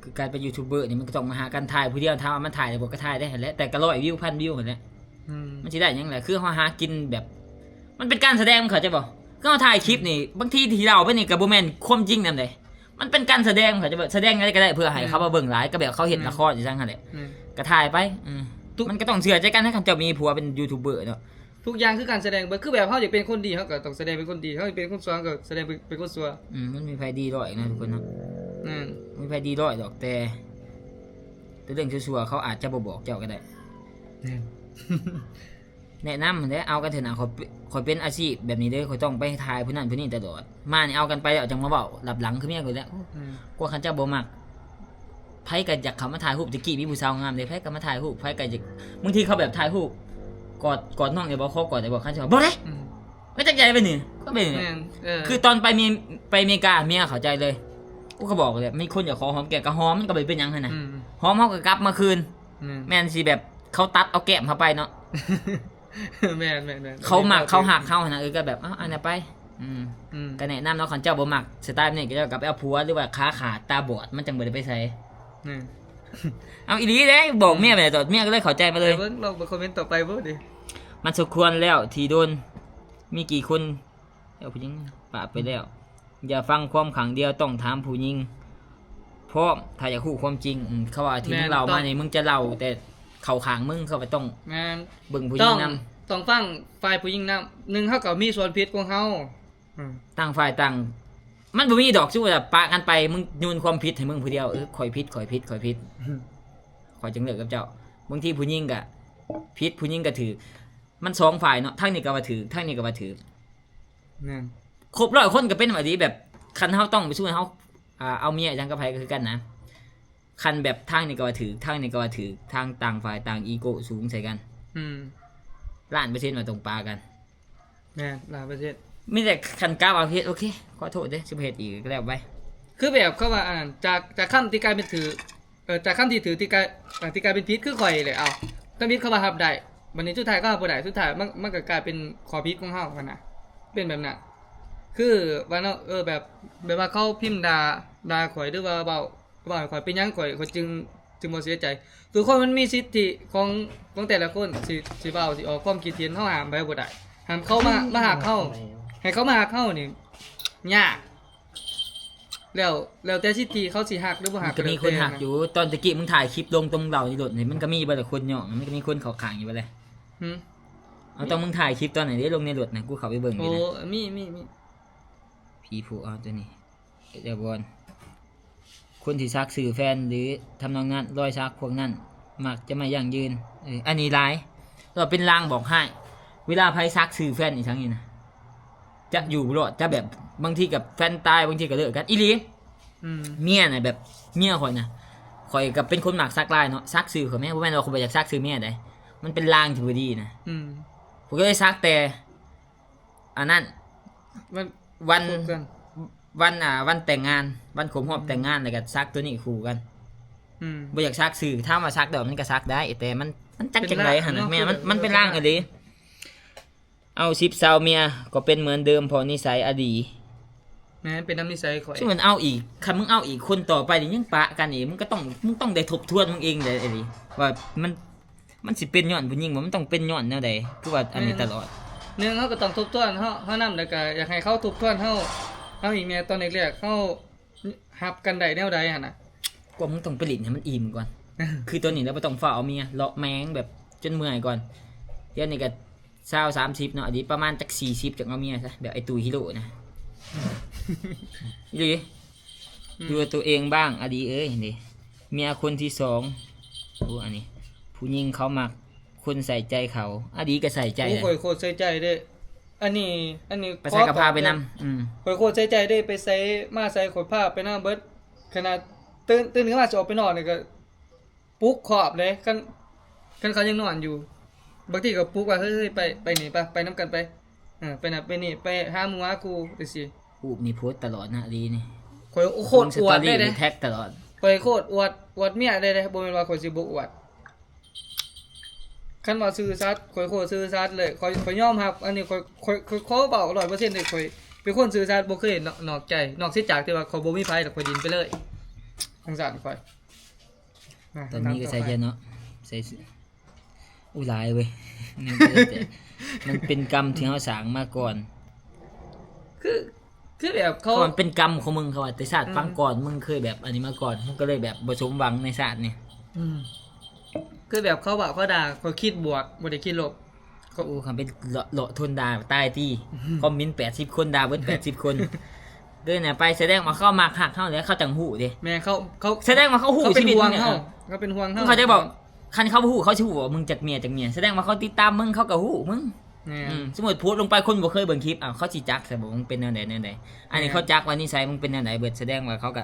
ຄືການເປັນຢູທູບເບີນີ້ ມັນກໍຕ້ອງມາຫາກັນ ຖ່າຍຜູ້ດຽວ. ຖາມວ່າມັນຖ່າຍໄດ້ບໍ່ ກໍຖ່າຍໄດ້ຫັ້ນແຫຼະ ແຕ່ກໍຮ້ອຍວິວ ພັນວິວຫັ້ນແຫຼະ. ອືມ ມັນຊິໄດ້ຫຍັງລະ? ຄືເຮົາຫາກິນແບບ ມັນເປັນການສະແດງ ເຂົ້າໃຈບໍ່? ຄືເຮົາຖ່າຍຄລິບນີ້ ອືມ ບາງທີທີ່ເລົ່າໄປນີ້ກໍບໍ່ແມ່ນຄວາມຈິງນຳເດ້. ມັນເປັນການສະແດງ ເຂົາຈະແບບສະແດງຈັ່ງໃດກໍໄດ້ ເພື່ອໃຫ້ ແມ່ນ ເຂົາມາເບິ່ງຫຼາຍ ກໍແບບເຂົາເຮັດ ແມ່ນ ລະຄອນຈັ່ງຊັ້ນຫັ້ນແຫຼະ. ແມ່ນ ກໍຖ່າຍໄປ ອືມ ທຸກ ມັນກໍຕ້ອງເຊື່ອໃຈກັນນະ ຄັນເຈົ້າມີຜົວເປັນຢູທູບເບີເນາະ. ທຸກຢ່າງຄືການສະແດງເບິດ ຄືແບບເຮົາຢາກເປັນຄົນດີ ເຮົາກໍຕ້ອງສະແດງເປັນຄົນດີ ເຮົາຢາກເປັນຄົນຊົ່ວ ເຮົາກໍສະແດງເປັນ ເປັນຄົນຊົ່ວ. ອືມ ມັນມີໃຜດີຮ້ອຍນະທຸກຄົນເນາະ. ແມ່ນ ບໍ່ມີໃຜດີຮ້ອຍດອກ ແຕ່ ແຕ່ເລື່ອງຊົ່ວໆ ເຂົາອາດຈະບໍ່ບອກເຈົ້າກໍໄດ້. ແມ່ນ ແນະນຳຫັ້ນແຫຼະ ເອົາກັນເທື່ອໜ້າ. ຂ້ອຍ ຂ້ອຍເປັນອາຊີບແບບນີ້ເດີ ຂ້ອຍຕ້ອງໄປຖ່າຍຜູ້ນັ້ນຜູ້ນີ້ຕະຫຼອດ. ມານີ້ເອົາກັນໄປແລ້ວຈັ່ງມາເວົ້າລັບຫຼັງຄືເມຍຂ້ອຍແຫຼະ. ອືມ ກວ່າຄັນເຈົ້າບໍ່ມັກ ໃຜກໍຢາກເຂົ້າມາຖ່າຍຮູບ. ແຕ່ກີ້ມີຜູ້ສາວງາມເດ້ ໃຜກໍມາຖ່າຍຮູບ ໃຜກໍຢາກ ບາງທີເຂົາແບບຖ່າຍຮູບ ກອດ ກອດນ້ອງໄດ້ບໍ່ ຂໍກອດໄດ້ບໍ່ ຄັນຊິວ່າບໍ່ໄດ້. ອືມ ກໍຈັກໃຈໄປນີ້ ກໍເປັນ ແມ່ນ ເອີ ຄືຕອນໄປເມ ໄປເມກາ ເມຍເຂົ້າໃຈເລີຍ. ໂອ້ ກໍບອກແຫຼະ ມີຄົນຢາກຂໍຫອມແກ້ມກໍຫອມ ມັນກໍບໍ່ໄດ້ເປັນຫຍັງຫັ້ນນະ. ອືມ ຫອມເຮົາກໍກັບມາຄືນ. ແມ່ນ ແມ່ນຊິແບບເຂົາຕັດເອົາແກ້ມເຮົາໄປເນາະ. ແມ່ນໆໆ ເຂົາມັກເຂົາຮັກເຮົາຫັ້ນນະ ເອີ ກໍແບບ ເອົາ ອັນນັ້ນໄປ. ອືມ ອືມ ກໍແນະນຳເນາະ ຄັນເຈົ້າບໍ່ມັກສະໄຕລ໌ນີ້ ກໍເຈົ້າກໍໄປເອົາຜົວ ຫຼືວ່າຂາຂາດຕາບອດ ມັນຈັ່ງບໍ່ໄດ້ໄປໃສ. ແມ່ນ ເອົາອີ່ຫຼີເດ້ ບອກເມຍໄປຕອນ ອືມ ເມຍກໍເລີຍເຂົ້າໃຈມາເລີຍ. ເບິ່ງ ລອງເບິ່ງຄອມເມັນຕໍ່ໄປເບິ່ງເດ້. ມັນສົມຄວນແລ້ວທີ່ໂດນ ມີກີ່ຄົນ ແລ້ວຜູ້ຍິງປະໄປແລ້ວ. ອືມ ຢ່າຟັງຄວາມຂ້າງດຽວ ຕ້ອງຖາມຜູ້ຍິງພ້ອມ ຖ້າຢາກຮູ້ຄວາມຈິງ. ອືມ ເຂົາວ່າທີ່ ແມ່ນ ມຶງເລົ່າມານີ້ ຕ້ອງ ມຶງຈະເລົ່າແຕ່ເຂົ້າຂ້າງມຶງ ເຂົາວ່າຕ້ອງ ແມ່ນ ເບິ່ງຜູ້ຍິງນຳ ຕ້ອງ ຕ້ອງຟັງຝ່າຍຜູ້ຍິງນຳ. ໜຶ່ງ ເຮົາກໍມີສ່ວນຜິດຂອງເຮົາ. ອືມ ຕ່າງຝ່າຍຕ່າງ ມັນບໍ່ມີດອກ ສົມມຸດວ່າປະກັນໄປ ມຶງໂຍນຄວາມຜິດໃຫ້ມຶງຜູ້ດຽວ ເອີ ຂ້ອຍຜິດ ຂ້ອຍຜິດ ຂ້ອຍຜິດ ຂ້ອຍຈຶ່ງເລີກກັບເຈົ້າ. ບາງທີຜູ້ຍິງກໍຜິດ ຜູ້ຍິງກໍຖືກ ມັນສອງຝ່າຍເນາະ ທາງນີ້ກໍວ່າຖືກ ທາງນີ້ກໍວ່າຖືກ. ແມ່ນ ຄົບຮ້ອຍຄົນກໍເປັນແບບນີ້ ແບບຄັນເຮົາຕ້ອງໄປສູ່ເຮົາ ອ່າ ເອົາເມຍຫຍັງກັບໃຜກໍຄືກັນນະ. ຄັນແບບທາງນີ້ກໍວ່າຖືກ ທາງນີ້ກໍວ່າຖືກ ທາງຕ່າງຝ່າຍຕ່າງອີໂກ້ສູງໃສ່ກັນ. ອືມ ລ້ານເປີເຊັນວ່າຕ້ອງປະກັນ. ແມ່ນ ລ້ານເປີເຊັນ. ມີແຕ່ຄັນກະວ່າເຮັດ ໂອເຄ ຂໍໂທດເດີ້ ຊິບໍ່ເຮັດອີກ ກໍແລ້ວໄປ. ຄືແບບເຂົາວ່າ ອັນນັ້ນ ຈາກ ຈາກຄຳທີ່ກາຍເປັນຖືກ ເອີ ຈາກຄຳທີ່ຖືກ ທີ່ກາຍ ເອີ ທີ່ກາຍເປັນຜິດ ຄືຂ້ອຍແຫຼະ. ເອົາ ທຳອິດເຂົາວ່າຮັບໄດ້ ບັດນີ້ສຸດທ້າຍເຂົາຮັບບໍ່ໄດ້ ສຸດທ້າຍມັນ ມັນກໍກາຍເປັນຂໍ້ຜິດຂອງເຮົາຫັ້ນນະ ເປັນແບບນັ້ນ. ຄືວ່າເນາະ ເອີ ແບບ ແບບວ່າເຂົາພິມດ່າ ດ່າຂ້ອຍ ຫຼືວ່າເວົ້າ ເວົ້າໃຫ້ຂ້ອຍເປັນຫຍັງ ຂ້ອຍ ຂ້ອຍຈຶ່ງ ຈຶ່ງບໍ່ເສຍໃຈ. ທຸກຄົນມັນມີສິດທິຂອງ ຂອງແຕ່ລະຄົນ ຊິ ຊິເວົ້າ ຊິອອກຄວາມຄິດເຫັນ ເຮົາຫ້າມໃຜບໍ່ໄດ້. ຫ້າມເຂົາມາ ມາຮັກເຮົາ ໃຫ້ເຂົາມາຮັກເຮົານີ້ຍາກ. ແລ້ວ ແລ້ວແຕ່ສິດທິເຂົາຊິຮັກ ຫຼືບໍ່ຮັກ ມັນກໍມີຄົນຮັກຢູ່. ຕອນຕະກີ້ມຶງຖ່າຍຄລິບລົງຕົງເຫຼົ້າໃນລົດນີ້ ມັນກໍມີບໍ່ລະຄົນຍ້ອງ ມັນກໍມີຄົນເຂົ້າຂ້າງຢູ່ບໍ່ລະ? ຫື? ເອົາ ຕອນມຶງຖ່າຍຄລິບຕອນນັ້ນເດ້ ລົງໃນລົດນະ ກູເຂົ້າໄປເບິ່ງຢູ່ນະ. ໂອ້ ມີ ມີ ມີ ຜີຜູ້ເອົາຕົວນີ້ ແລ້ວບ່ອນ ຄົນທີ່ສັກຊື່ແຟນ ຫຼື ທຳນອງນັ້ນ ລອຍສັກພວກນັ້ນມັກຈະໄມ່ຢັ້ງຢືນ. ເອີ ອັນນີ້ຫຼາຍ ແລ້ວເປັນລາງບອກຮ້າຍ. ເວລາໃຜສັກຊື່ແຟນອີ່ຫຍັງນີ້ນະ ຈະຢູ່ບໍ່ລອດ ຈະແບບ ບາງທີກໍແຟນຕາຍ ບາງທີກໍເລີກກັນອີ່ຫຼີ. ອືມ ເມຍນະ ແບບເມຍຂ້ອຍນະ ຂ້ອຍກໍເປັນຄົນມັກສັກລາຍເນາະ ສັກຊື່ຂ້ອຍແມ້ ບໍ່ແມ່ນວ່າຂ້ອຍບໍ່ຢາກສັກຊື່ເມຍໃດ ມັນເປັນລາງທີ່ບໍ່ດີນະ. ອືມ ຂ້ອຍກໍເລີຍສັກແຕ່ ອັນນັ້ນ ວັນ ວັນ ອ່າ ວັນແຕ່ງງານ ວັນຄົບຮອບແຕ່ງງານ ແລ້ວກໍສັກຕົວນີ້ຄູ່ກັນ. ອືມ ບໍ່ຢາກສັກຊື່ ຖາມວ່າສັກດອກມັນກໍສັກໄດ້ ແຕ່ມັນ ມັນຈັກຈັ່ງໃດຫັ້ນນະ ແມ່ນ ມັນ ມັນເປັນລາງອີ່ຫຼີ. ເອົາສິບຊາວເມຍກໍເປັນເໝືອນເດີມ ເພາະນິໄສອະດີ. ແມ່ນ ເປັນນຳນິໄສຂ້ອຍ. ຊຸມມັນເອົາອີກ ຄັນມຶງເອົາອີກຄົນຕໍ່ໄປນີ້ຍັງປະກັນອີກ ມຶງກໍຕ້ອງ ມຶງຕ້ອງໄດ້ທົບທວນມຶງເອງເດ້ ອີ່ຫຼີ ວ່າມັນ ມັນຊິເປັນຍ້ອນຜູ້ຍິງບໍ່? ມັນຕ້ອງເປັນຍ້ອນແນວໃດ? ຄືວ່າອັນນີ້ຕະຫຼອດ. ໜຶ່ງ ເຮົາກໍຕ້ອງທົບທວນເຮົາ ເຮົານຳ ແລ້ວກໍຢາກໃຫ້ເຂົາທົບທວນເຮົາ ເຮົາອີກແດ່. ຕອນແລກໆ ເຮົາຮັບກັນໄດ້ແນວໃດຫັ້ນນະ? ກວ່າມຶງຕ້ອງໄປຫຼິ້ນໃຫ້ມັນອີ່ມກ່ອນ. ຄືຕອນນີ້ແລ້ວບໍ່ຕ້ອງຟ້າວເອົາເມຍ ເລາະແມງແບບຈົນເມື່ອຍກ່ອນ. ດຽວນີ້ກໍຊາວ ສາມສິບເນາະ ອະດີປະມານຈັກສີ່ສິບ ຈັ່ງເອົາເມຍຊະ ແບບໄອ້ຕູ້ຮີໂຣນະ. ອີ່ຫຼີ ອືມ ຢູ່ກັບຕົວເອງບ້າງ ອະດີເອີຍ ນີ້ ເມຍຄົນທີສອງ. ໂອ້ ອັນນີ້ ຜູ້ຍິງເຂົາມັກຄົນໃສ່ໃຈເຂົາ ອະດີກໍໃສ່ໃຈ. ໂອ້ ຂ້ອຍໂຄດໃສ່ໃຈເດ້ ອັນນີ້ ອັນນີ້ ໄປໃສກໍພາໄປນຳ. ອືມ ຂ້ອຍໂຄດໃສ່ໃຈເດ້ ໄປໃສມາໃສຂ້ອຍພາໄປນຳເບິດ. ຂະໜາດຕື່ນ ຕື່ນຂຶ້ນມາຊິອອກໄປນອກນີ້ກໍ ປຸກຄອບເດ້ ຄັນ ຄັນເຂົາຍັງນອນຢູ່ ບາງທີກໍປຸກວ່າ ເຮີ້ຍ ໄປ ໄປນີ້ປະ ໄປນຳກັນໄປ ເອີ ໄປນັ້ນໄປນີ້ ໄປຫາໝູ່ຫາຄູ່ ຈັ່ງຊີ້. ຮູບນີ້ໂພສຕະຫຼອດນະ ອະດີນີ້ ຂ້ອຍໂຄດອວດເດ້ ແທັກຕະຫຼອດ. ຂ້ອຍໂຄດອວດ ອວດເມຍເດ້ ບໍ່ແມ່ນວ່າຂ້ອຍຊິບໍ່ອວດ. ຄັນວ່າຊື່ສັດ ຂ້ອຍໂຄດຊື່ສັດເລີຍ ຂ້ອຍ ຂ້ອຍຍອມຮັບ ອັນນີ້ຂ້ອຍ ຂ້ອຍ ຂ້ອຍຂໍເວົ້າຮ້ອຍເປີເຊັນເລີຍ ຂ້ອຍເປັນຄົນຊື່ສັດ ບໍ່ເຄີຍນອກໃຈ ນອກເສຍຈາກທີ່ວ່າຂ້ອຍບໍ່ມີໃຜ ແລ້ວຂ້ອຍດິ້ນໄປເລີຍ ຈັ່ງຊັ້ນຂ້ອຍ. ຕອນນີ້ກໍໃສ່ໃຈເນາະ ໃສ່ ໂອ້ ຫຼາຍເວີຍ ມັນເປັນກຳທີ່ເຮົາສ້າງມາກ່ອນ. ຄື ຄືແບບເຂົາ ເພາະມັນເປັນກຳຂອງມຶງ ເຂົາວ່າແຕ່ຊາດ ເອີ ປາງກ່ອນ ມຶງເຄີຍແບບອັນນີ້ມາກ່ອນ ມັນກໍເລີຍແບບບໍ່ສົມຫວັງໃນຊາດນີ້. ອືມ ຄືແບບເຂົາເວົ້າເຂົາດ່າ ຂ້ອຍຄິດບວກ ບໍ່ໄດ້ຄິດລົບ. ໂອ້ ຄັນເປັນເລາະ ເລາະທົນດ່າຕາຍຕິ ຄອມເມັນແປດສິບຄົນ ດ່າເບິດແປດສິບຄົນ. ເດີນໜ້າໄປ ສະແດງວ່າເຂົາມັກຮັກເຮົາແຫຼະ ເຂົາຈັ່ງຮູ້ເດ້. ແມ່ນ ເຂົາ ເຂົາ ສະແດງວ່າເຂົາຮູ້ຊີວິດເຮົາ ເຂົາເປັນຫ່ວງເຮົາ ເຂົາເປັນຫ່ວງເຮົາ. ເຂົາຈະບອກ ຄັນເຂົາບໍ່ຮູ້ ເຂົາຊິຮູ້ວ່າມຶງຈັກເມຍ ຈັກເມຍ. ສະແດງວ່າເຂົາຕິດຕາມມຶງ ເຂົາກໍຮູ້ມຶງ. ແມ່ນ ອືມ ສົມມຸດໂພສລົງໄປ ຄົນບໍ່ເຄີຍເບິ່ງຄລິບ ອ້າວ ເຂົາຊິຈັກຊະບໍ່ ມຶງເປັນແນວໃດ ແນວໃດ. ອັນນີ້ ແມ່ນ ເຂົາຈັກວ່ານິໄສມຶງເປັນແນວໃດເບິດ ສະແດງວ່າເຂົາກໍ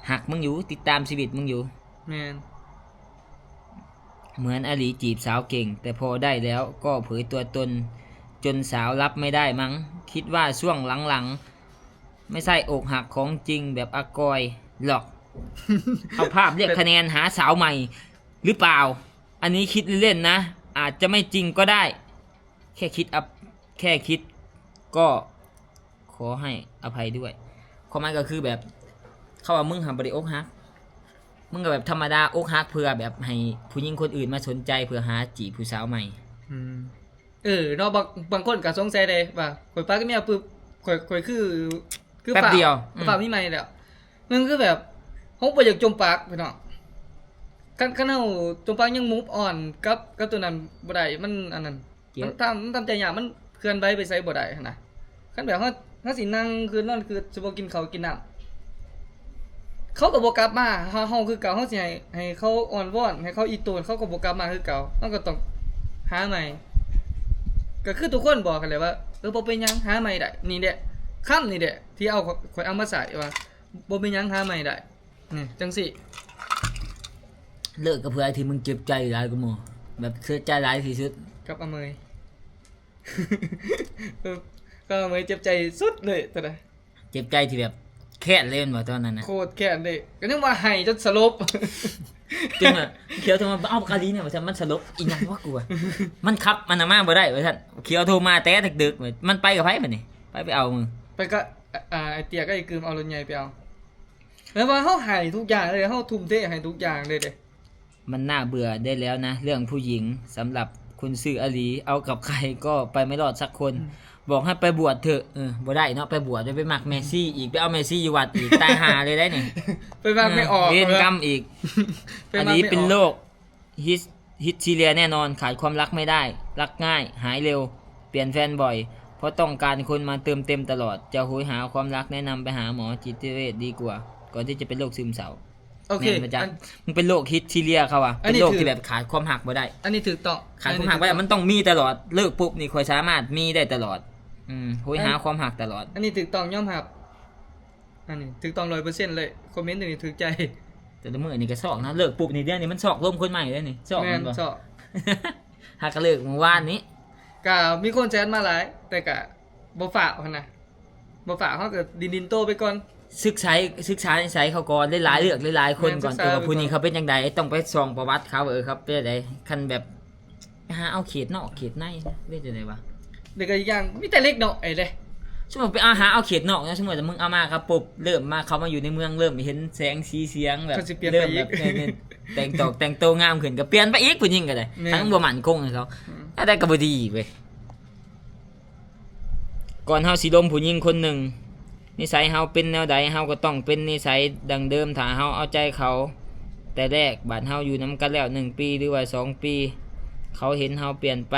ຮັກມຶງຢູ່ ຕິດຕາມຊີວິດມຶງຢູ່. ແມ່ນ ເໝືອນອາຫຼີຈີບສາວເກັ່ງ ແຕ່ພໍໄດ້ແລ້ວກໍເຜີຍຕົວຕົນ ຈົນສາວຮັບໄມ່ໄດ້ມັງ. ຄິດວ່າຊ່ວງຫຼັງໆ ໄມ່ໃຊ່ອົກຫັກຂອງຈິງແບບອາກອຍຫຼອກ ເອົາພາບລຽກຄະແນນຫາສາວໃໝ່ຫຼືເປົ່າ? ອັນນີ້ຄິດເລ່ນໆນະ ອາດຈະໄມ່ຈິງກໍໄດ້ ແຄ່ຄິດ ແຄ່ຄິດກໍ ຂໍໃຫ້ອະໄພດ້ວຍ. ຄວາມໝາຍກໍຄືແບບ ເຂົາວ່າມຶງຫາບໍ່ໄດ້ອົກຫັກ ມຶງກໍແບບທຳມະດາ ອົກຫັກເພື່ອແບບໃຫ້ຜູ້ຍິງຄົນອື່ນມາສົນໃຈ ເພື່ອຫາຈີບຜູ້ສາວໃໝ່. ອືມ ເອີເນາະ ບາງ ບາງຄົນກໍສົງໄສເດ້ວ່າ ຂ້ອຍປະກັບເມຍປຶບ ຂ້ອຍ ຂ້ອຍຄື ຄື ແປັບດຽວ ຟ້າວ ອືມ ຟ້າວມີໃໝ່ແລ້ວ. ໜຶ່ງຄືແບບ ເຮົາບໍ່ຢາກຈົມປາກພີ່ນ້ອງ ຄັນ ຄັນເຮົາຈົມປາກຍັງ move on ກັບ ກັບຕົວນັ້ນບໍ່ໄດ້ ມັນອັນນັ້ນ ເຈັບ ມັນທຳ ມັນທຳໃຈຍາກ ມັນເຄື່ອນໄຫວໄປໃສບໍ່ໄດ້ຫັ້ນນະ. ຄັນແບບເຮົາ ເຮົາຊິນັ່ງຄືນອນຄື ຊິບໍ່ກິນເຂົ້າກິນນ້ຳ ເຂົາກໍບໍ່ກັບມາຫາເຮົາຄືເກົ່າ. ເຮົາຊິໃຫ້ ໃຫ້ເຂົາອ້ອນວອນ ໃຫ້ເຂົາອີ່ໂຕນ ເຂົາກໍບໍ່ກັບມາຄືເກົ່າ. ເຮົາກໍຕ້ອງຫາໃໝ່ ກໍຄືທຸກຄົນບອກຫັ້ນແຫຼະວ່າ ເອີ ບໍ່ເປັນຫຍັງ ຫາໃໝ່ໄດ້. ນີ້ແຫຼະ ຄຳນີ້ແຫຼະທີ່ເອົາ ຂ້ອຍເອົາມາໃຊ້ວ່າ ບໍ່ເປັນຫຍັງ ຫາໃໝ່ໄດ້. ນີ້ ຈັ່ງຊີ້ ເລີກກໍເພື່ອທີ່ມຶງເຈັບໃຈຫຼາຍກວ່າໝູ່ ແບບເສຍໃຈຫຼາຍທີ່ສຸດ ກັບອາເມຍ. ເອີ ກັບອາເມຍເຈັບໃຈສຸດເລີຍຕອນນັ້ນ ເຈັບໃຈທີ່ແບບແຄ້ນເລີຍແມ່ນບໍ່ຕອນນັ້ນນະ? ໂຄດແຄ້ນເດ້ ກໍຍັງວ່າໄຫ້ຈົນສະຫຼົບ ຈຶ່ງວ່າ ຂຽວໂທມາ ເອົາປາກກາລີນະ ວ່າຊັ້ນ ມັນສະຫຼົບອີ່ຫຍັງວະ ກູວ່າ ມັນຂັບມັນນະມາບໍ່ໄດ້ ວ່າຊັ້ນ. ຂຽວໂທມາແຕ່ດຶກໆ ມັນໄປກັບໃຜບັດນີ້ ໄປ ໄປເອົາ แล้วก็ อ่า ไอ้เตี้ยกับไอ้กึมเอารถใหญ่ไปเอา แปลว่าเฮาให้ทุกอย่างเลย เฮาทุ่มเทให้ทุกอย่างเลยเด้ มันน่าเบื่อได้แล้วนะ เรื่องผู้หญิง สำหรับคุณซื่ออาหลี เอากับใครก็ไปไม่รอดสักคน อืม บอกให้ไปบวชเถอะ เออ บ่ได้เนาะ ไปบวช ไป ไปมักแมสซี่อีก ไปเอาแมสซี่อยู่วัดอีก ตายห่าเลยได้นี่ ไปมักไม่ออก เออ เวรกรรมอีก ไปมักไม่ออก อาหลีเป็นโรค ฮิส- ฮิสทีเรียแน่นอน ขาดความรักไม่ได้ รักง่าย หายเร็ว เปลี่ยนแฟนบ่อย เพราะต้องการคนมาเติมเต็มตลอด จะโหยหาความรัก แนะนำไปหาหมอจิตเวชดีกว่า ก่อนที่จะเป็นโรคซึมเศร้า โอเค แม่นบ่จ๊ะ อัน มึงเป็นโรคฮิสทีเรีย เขาว่า อันนี้ เป็นโรคที่แบบขาดความฮักบ่ได้ อันนี้ถูกต้อง ขาดความฮักบ่ได้ อันนี้ถูกต้อง มันต้องมีตลอด เลิกปุ๊บนี่ข้อยสามารถมีได้ตลอด อืม โหยหา อัน ความฮักตลอด อันนี้ถูกต้อง ยอมรับ อันนี้ถูกต้องร้อยเปอร์เซ็นต์เลย คอมเมนต์ตัวนี้ถูกใจ แต่ละมื้อนี่ก็ซอกนะ เลิกปุ๊บนี่ เดี๋ยวนี้มันซอกลมคนใหม่เลยนี่ ซอก แม่น มันบ่ ซอก หากก็เลิกเมื่อวานนี้ ก็มีคนแชทมาหลาย แต่ก็บ่ฟ้าวหั้นนะ บ่ฟ้าว เฮาก็ดินๆโตไปก่อน ศึกษา ศึกษานิสัยเขาก่อน หลายๆ เลือกหลายๆคนก่อน แม่น ศึกษา เออ ว่าผู้นี้เขาเป็นจั่งใด ต้องไปส่องประวัติเขา เออ เขาเป็นจั่งใด คันแบบ หาเอาเขตนอกเขตใน เฮ็ดจั่งใดวะ แล้วก็อีกอย่างมีแต่เล็กน้อยเด้ สมมุติไปเอา หาเอาเขตนอกนะ สมมุติว่ามึงเอามาครับปุ๊บ เริ่มมา เข้ามาอยู่ในเมือง เริ่มเห็นแสงสีเสียงแบบ เขาสิเปลี่ยนไปอีก เริ่มแบบ เออ แต่งตอกแต่งโตงามขึ้น ก็เปลี่ยนไปอีก ผู้หญิงก็ได้ แม่น คันบ่มั่นคงให้เขา อืม อันนั้นก็บ่ดีเว้ย ก่อนเฮาสิลมผู้หญิงคนหนึ่ง นิสัยเฮาเป็นแนวใด เฮาก็ต้องเป็นนิสัยดั้งเดิม ถ้าเฮาเอาใจเขาแต่แรก บาดเฮาอยู่นำกันแล้วหนึ่งปีหรือว่าสองปี เขาเห็นเฮาเปลี่ยนไป